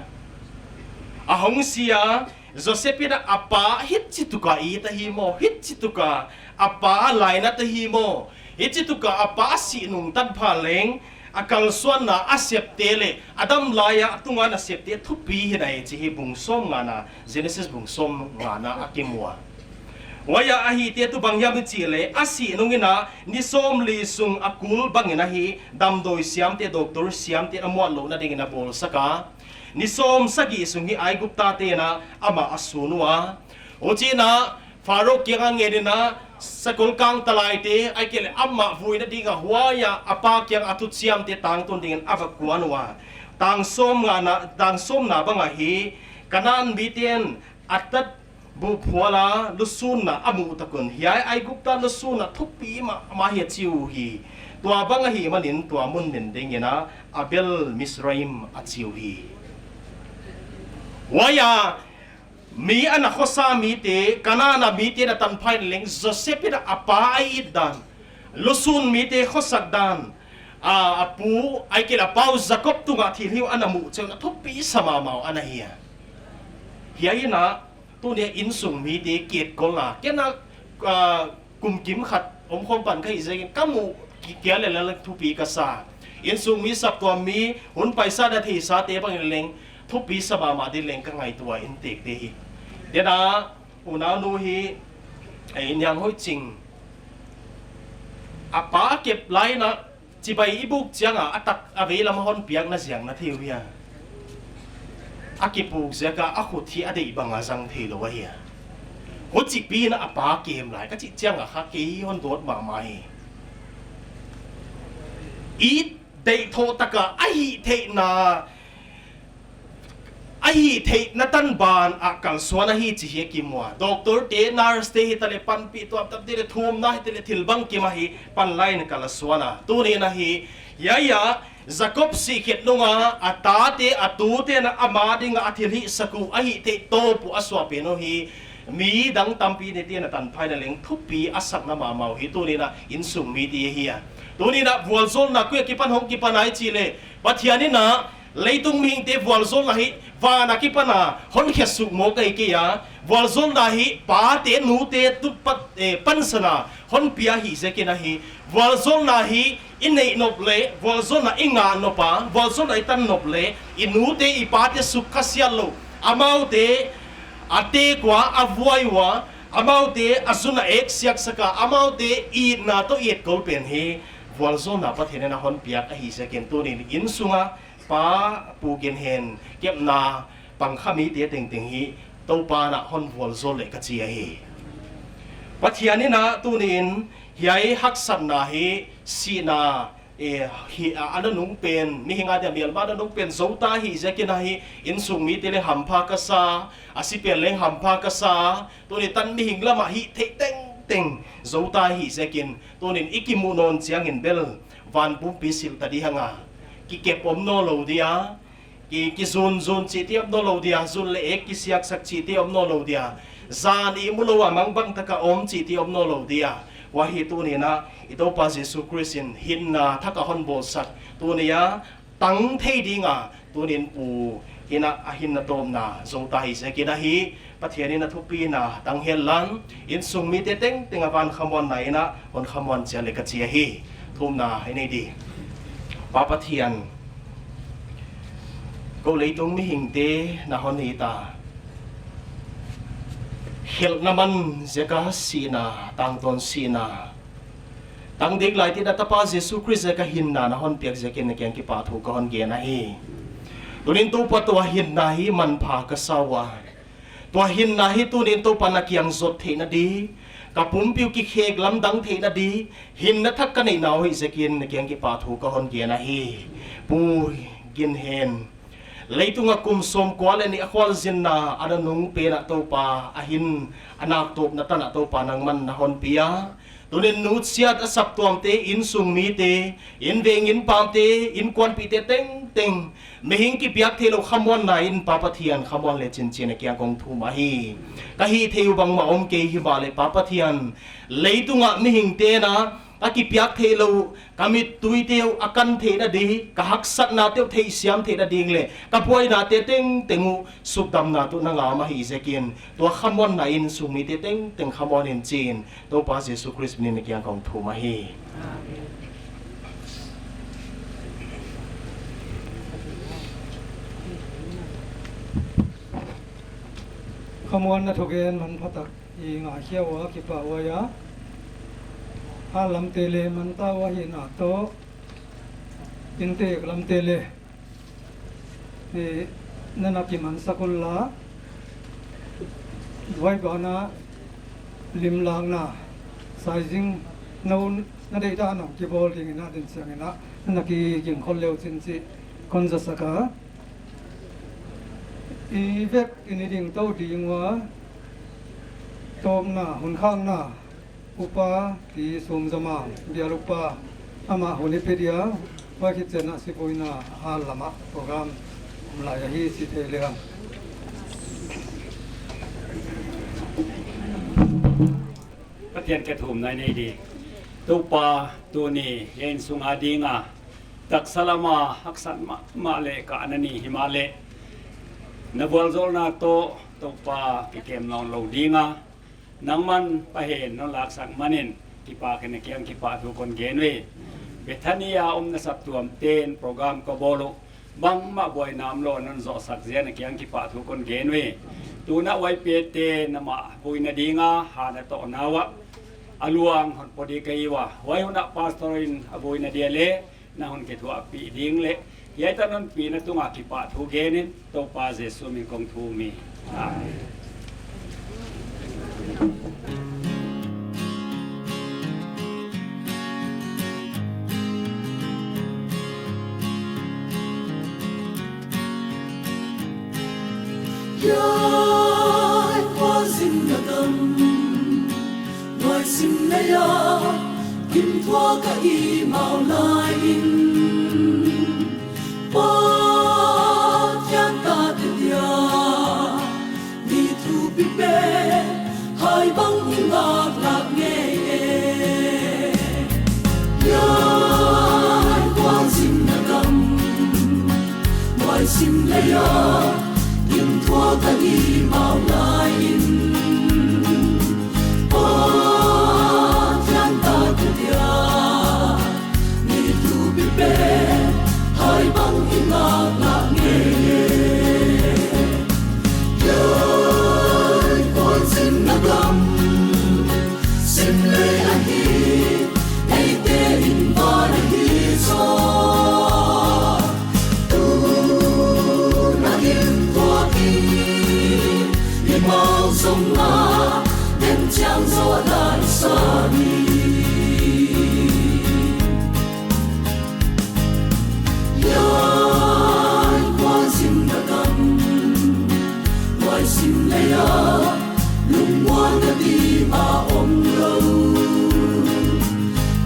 A hong si a, Joseph in a, a pa hichi tuka it ahi maw, hichi tuka a pa lainat ahi maw, hichi tuka a pa sih nung tan pha leng, a kalsuanna a septe leh, a dam lai a tunga nasepte thupi hi nai chih hi bung sawmngana, Genesis bung sawmngana a kimu a. Huai a ahihte tu bang hiam i chih leh, a sih nungin a, ni sawmli sung a kul bangin ahi, damdawi siamte, doctor siamte a muanlouhna dingin a bawlsak a. Ni sawmsagih sung hi Aigupta te'n a, amah a sun ua. Huchiin a, Pharaoh kiang a ngen in a, sakol kang talaite, ahihkeileh amah vuina ding a huai a, a pa kiang a thuchiamte tangtawn dingin a va kuan ua. Tang sawmngana, tang sawmna bang ahi, Kanan mite'n Atad buhphual a lusunna a muh tak un. Hiai Aigupta lusunna thupi mahmah hi a chi uhi. Tua bang ahihmanin tua mun min dingin a Abel Mizraim a chi uhi. Huai a, mi ana khosa mite, Kanan a mite na tanpha in leng Joseph in a pa a it dan, lusun mite khosak dan, a, a pu, ahihkeileh a pau Jakob tunga thil hi ana muh chiangin a thupi sa mahmah ana hi a. Hiai in a, tuni a innsung mite kietkolna, ken a, a, kum kim khat omkhawm pan ka hih ziakin ka muh ki-, kia leh leh thupi ka sa. Innsung mi, saptuam mi, hun paisa na theisate bangin leng thupi sa mahmah ding leng ka ngaihtuah in tekte hi. Tena, unaunu hi, eh, Niang Hoih Ching. A pa kep lai in a, chibai i buk chiang a, a tak a veilam a hon piak na ziak na thei uh hia. A kipuk ziak a, a khut hi a deih bang a zang theilou ahi a. Huchi pi'n a pa kem lai, ka chih chiang a kha kei hon dawt mahmah hi. I deih thoh tak a, a hihtheihna, a hihtheihna tan ban a kalsuan ahi chih hi a kimu a. Doctor te, nurse te hitaleh panpih tuamtuam te leh thumna hitaleh thil bangkim ahi pan lai in a kalsuan a. Tuni'n ahi, hiai a, Jakob sih khet nung a, a tate, a tute'n a ama ding a a thilhihsak uh, a hihtheih tawp uh a suah pen uh hi, mi dang tampi nete'n a tanpha in a leng thupi a sakna mahmah uh hi, tuni'n a innsung mite hi a. Tuni'n a vualzawlna koi a kipan hong kipan a i chih leh, Pathian in a, leitung mihingte vualzawlna hi, van a kipan a, hon khe suk mawk ahi kei a, vualzawlna hi, pate, nute, tu pat, eh, pansan a, hon pia hi ziakin ahi, vualzawlna hi, i neih nop leh, vualzawlna i ngah nop a, vualzawlna i tan nop leh, i nute, i pate suk kha siat lou, amaute, a tek ua, a vuai ua, amaute, a zun a ek siaksak a, amaute, itna toh i etkol pen hi, vualzawlna Pathian in a hon piak ahi ziakin tuni'n innsung a, Pa Pu Ginhen kepna pang kha mite tengteng hi Toupa'n a hon vualzawl leh ka chi ahi. Pathian in a tuni'n hiai haksatna hi sihna, eh, hi a, a nunung pen, mihing a dia mial ma nunung pen zouta hi ziakin ahi, innsung mite leng hampha ka sa, a si pen leng hampha ka sa, tuni tan mihing lam a hihtheih tengteng zouta hi ziakin, tuni'n i kimuh nawn chiangin bel, van pumpi silh ta di hang a. Kikep om nawnlou dia, ki, kizun zun chihte om nawnlou dia, zun leh ek kisiaksak chihte om nawnlou dia. Zan i mulou a mangbang tak a om chihte om nawnlou dia. Huai hi tuni'n a, i Toupa Jesu Khrist in hinna thak a hon bawlsak. Tuni a, tang thei ding a, tuni'n Pu in a, a hinna tawpna zouta hi ziakin ahi, Pathian in a thupina tang henla, innsung mite tengteng a van khamuanna in a hon khamuan chiat leh ka chi ahi. Thumna i nei di. Pa Pathian, kou leitung mihingte na hon it a, khelhna man ziak a sihna, tangtawn sihna, Tang dek lai te'n a tapa Jesu Khrist ka hinna na hon piak ziakin na kiang kipahthu ka hon gen ahi. Tunin Toupa tua hinna hi manpha ka sa ua. Tua hinna hi tunin Toupa na kiang zot theihna di, ka pumpi uh kikhek lamdang theihna di, hinna thak ka neihna uh hi ziakin na kiang kipahthu ka hon gen ahi. Pu Gin Hen. Leitunga kum sawmkua leh nih a khualzinna a nanung pen ah Toupa, a hin a nak tawpna tan ah Toupa nangman na hon pia. Tunin nusiat a saptuamte, innsung mite, inn veng inn pamte, innkuanpihte tengteng, mihing kipiak theilou khamuanna in Pa Pathian khamuan leh chinchin na kiang kong thum ahi. Ka hih theih uh bangmah om kei himahleh Pa Pathian, leitungah mihingte'n a kipiak theilou, ka mittui te uh a kan theihna di, ka haksatnate uh theihsiam theihna ding leh ka buainate tengteng uh sukdamna tuh na ngam ahi ziakin, tua khamuanna in innsung mite tengteng khamuan in chi'n, Toupa Jesu Khrist min in na kiang kong thum ahi. Khamuanna thugen manpha tak i ngaikhia ua kipahhuai a. A lamte leh manta ua hi na toh, inntek lamte leh i, na na kimansak un la, huai banah limlakna, saizing, na un, na deihdan a kibawl dingin a din chiangin a, na na kiging khol leu chin chih kon zasak a. I vek in i ding tou ding ua, tawpna, hun khakna, Upa T. Sumzamang, bial upa, amah hun i pe dia, huai khit chiangin a sipuina hall lam ah program om lai ahi chih thei lehang. Pathian ka thumna i nei di. Toupa, tuni, hiai innsung a dinga, taksa lama haksat mahmah leh ka na ni himahleh, na vualzawlna toh, Toupa, kikem nawn lou dinga, nangman pahen non laksak manin, kipak in na kiang kipahthu kon gen uhi. Bethany a omna saptuamte'n program ka bawl uh, bangmah buaina omlou non zohsak ziak na kiang kipahthu kon gen uhi. Tuna huai pete na mah buaina dinga, ha na tohna uah, a luang hon pawt di ka hi ua. Huai hun ah pastor in a buaina dia leh, na hon kithuahpih ding leh, hiai tan hon pina tunga kipahthu genin, Toupa Jesu min kong thum hi. Amen. Hiai khualzinna gam, nuaisim lei a, kim thuak a i mau lai in, Pathian tate dia, mi thupi pen, hai bang i ngaklah ngei e. Hiai khualzinna gam, nuaisim lei a, kim thuak a i mau lai in, Pathian tate dia, mi thupi pen, hai bang i ngaklah ngei e. Hiai khualzinna gam, sim lei ahi, eite in van ahi zaw. Tuna in thuak in, i mau zong a, den chiang zaw a lai sa ni. Hiai khualzinna gam, nuaisim lei a, lungmuanna di mah omlou.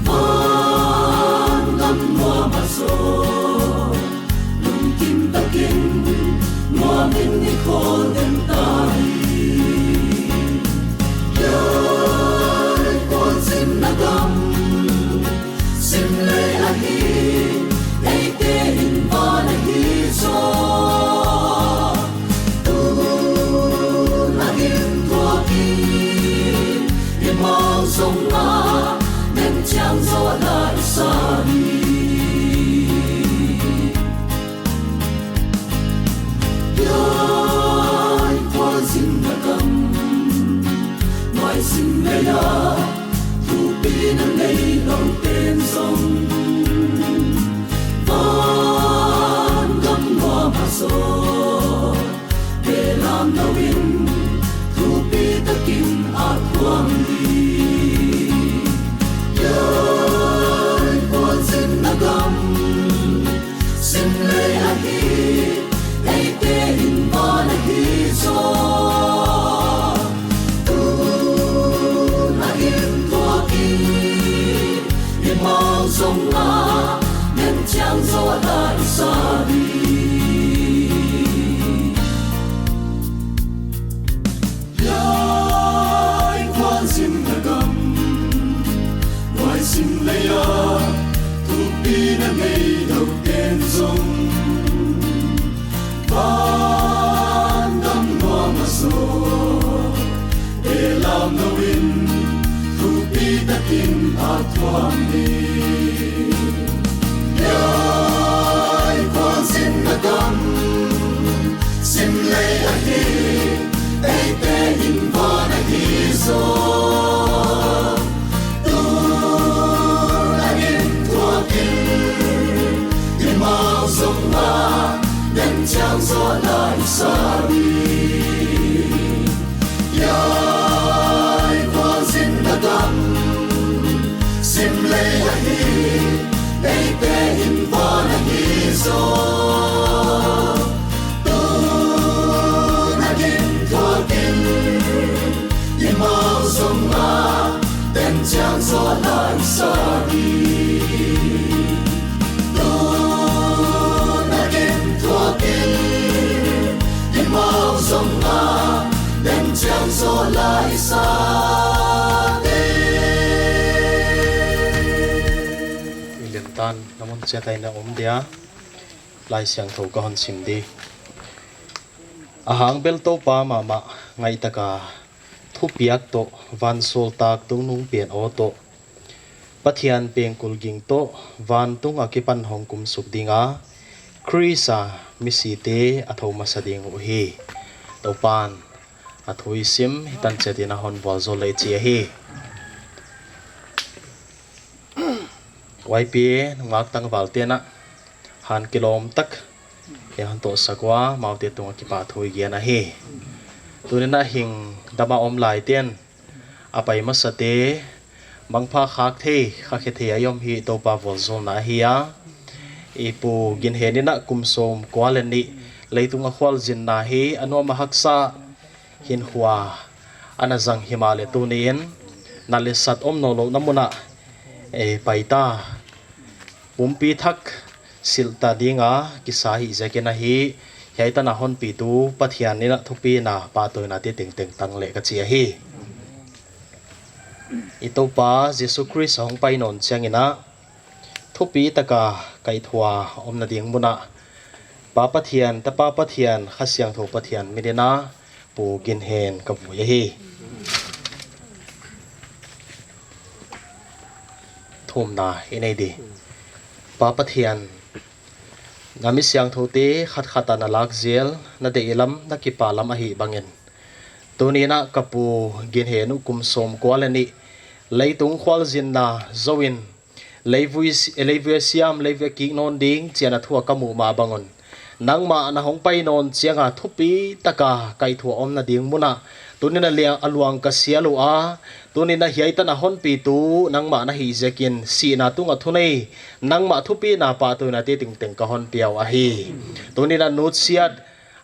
Van gam nuam a zaw, lungkim takin, nuam in i khawl den ta hi. Hiai khualzinna gam, sim lei ahi, eite in van ahi zaw. Tuna in thuak in, i mau zong a, den chiang zaw a lai sa ni. Hiai khualzinna gam, nuaisim lei a, thupi Ina ngei lou ten zong, van gam nuam ah zaw, belam louin, thupi takin a thuam ni. Hiai khualzinna gam, sim lei ahi, eite in van ahi zaw. Tun a inthuakin, i mau zong a, den chiang zaw lai sa di. Hiai khualzinna gam, nuai sim lei a, thupi na ngei lou ten zong, van gam nuam ah zaw, belam louin, thupi takin a thuam ni. Hiai khualzinna gam, sim lei ahi, eite in van ahi zaw. Tun a inthuakin, i mau zong a, den chiang zaw lai sa di. Hiai khualzinna gam, sim lei ahi, eite in van ahi zaw. Tun a inthuakin, i mau zong a, den chiang zaw lai sa di. Tun a inthuakin, i mau zong a, den chiang zaw lai sa di. I lemtan na mun chiat a i na om dia, Laisiangthou ka hon sim di. A hang bel Toupa mahmah ngaih taka, thupiak toh, vansawltak tungnungpen aw toh, Pathian pengkul ging toh, vantung akipan hong kumsuk dinga, Khrist a misite a thou masa ding uh hi. Toupan a thu i sim, hitan chiatin a hon vualzawl leh chi ahi. Y P A nungak tangvalte'n a, han kilawm tak, hiai hon tohsak ua, amaute tungah kipahthu i gen ahi. Tuni'n a hing dama om laite'n, a pai masate, mangpha khak thei, khakhe thei a i om hi Toupa vualzawlna ahi a. I Pu Ginhen in a kum sawmkua leh nih, leitung a khualzinna hi, a nuam a haksa, hinkhua ana zang himahleh tuni'n, nat leh sat om nawnlouhna mun ah, eh, paita, pumpi thak silh ta dinga kisa hi ziakin ahi, hiai tan a hon pitu Pathian in a thupina pahtawinate tengteng tang leh ka chi ahi. I Toupa Jesu Khrist a hong pai nawn chiangin a, thupi taka kaihthua omna ding mun ah, Pa Pathian, Tapa Pathian, Kha Siangthou Pathian min in a, Pu Ginhen ka vui ahi. Thumna i nei di. Pa Pathian, na mi siangthoute khat khat a na lak zel, na deihlam, na kipak lam ahih bangin, tuni'n a ka Pu Ginhen uh kum sawmkua leh nih, leitung khualzinna zouin, leivui si-, leivui a siam, leivui a kik nawn ding, chi'n a thu a ka muh mah bang un, nangmah na hong pai nawn chiang a thupi taka kaihthua omna ding mun ah, tuni'n a lia-, a luang ka sial ua, tuni'n a hiai tan a hon pitu nangmah na hih ziakin, sihna tung a thunei, nangmah thupina pahtawinate tengteng ka hon pia uh ahi. Tuni'n a nutsiat,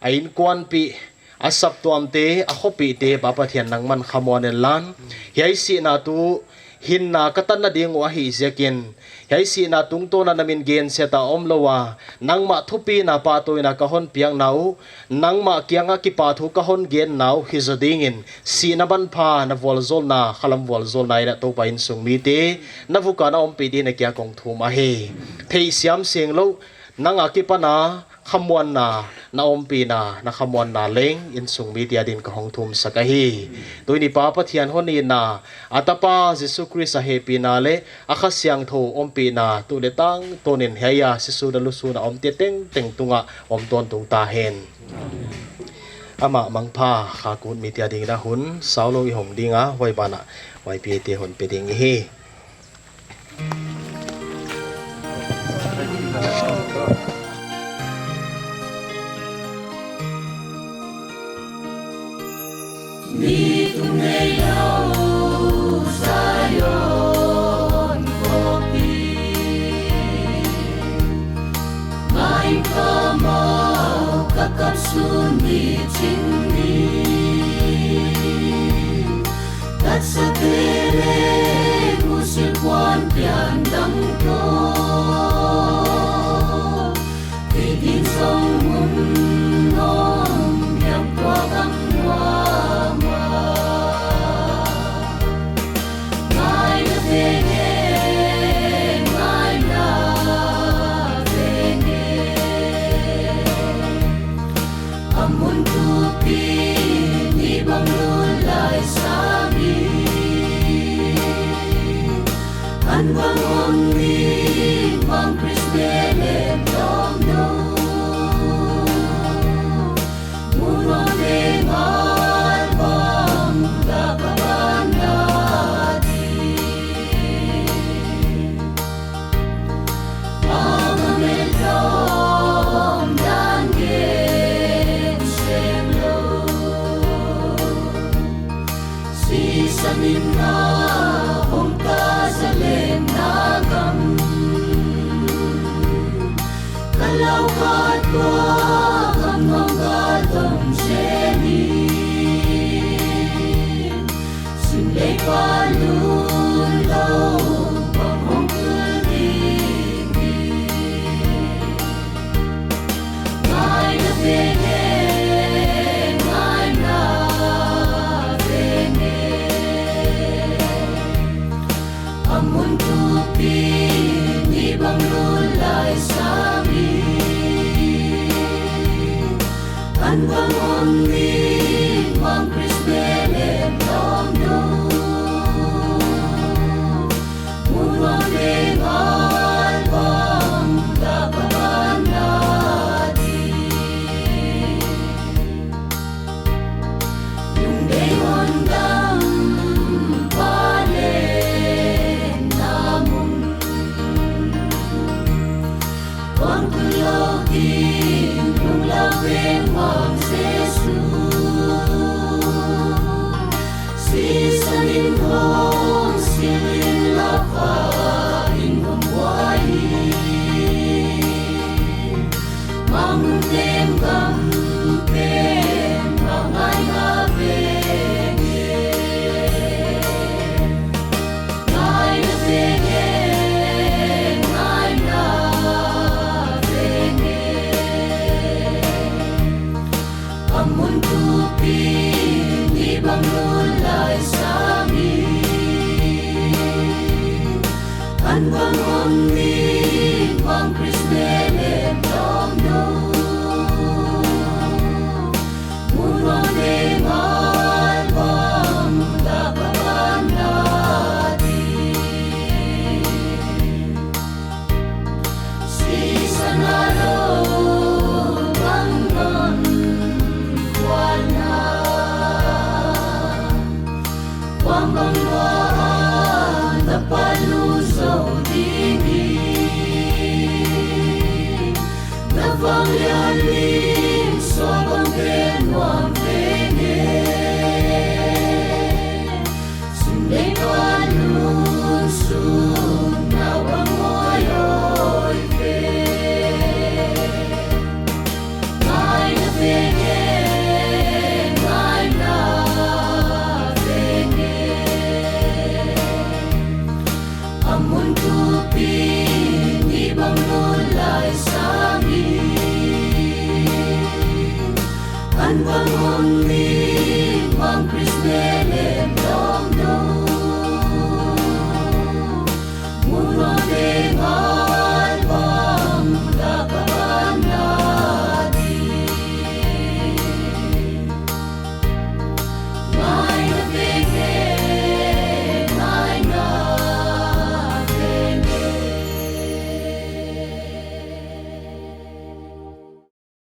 a inkuanpih, a saptuamte, a khopihte, Pa Pathian nangman khamuan inla. Hiai sihna tuh hinna ka tanna ding uh ahih ziakin, hiai sihna tungtawn a na min gensiat a omlou a, nangmah thupina pahtawina ka hon piakna uh, nangmah kiang a kipahthu ka hon genna uh hi zaw dingin, sihna manpha na vualzawlna, khalam vualzawlna in a Toupa insung mite, na vuk a na ompih dingin na kiang ah kong thum ahi. Theihsiam seng lou, nang akipan a khamuanna, na ompihna, na khamuanna leng insung mite adin ka hong thumsak ahi. Tuni'n Pa Pathian hon itna, a Tapa Jesu Khrist a hehpihna leh a Kha Siangthou ompihna, tu leh tangtawnin hiai a sisut a lusut a omte tengteng tungah om tawntung ta hen. Amah mangpha khak ut mite adingin a hun saulou i hong dinga, huai banah Y P A te hon pe ding ihi. Musit puan pian dang toh, kei din song mun om hiam tua gam lua mah. Ngaihna veng e, ngaihna veng e. A mun tupi ni bang lun lai sa mi. An bang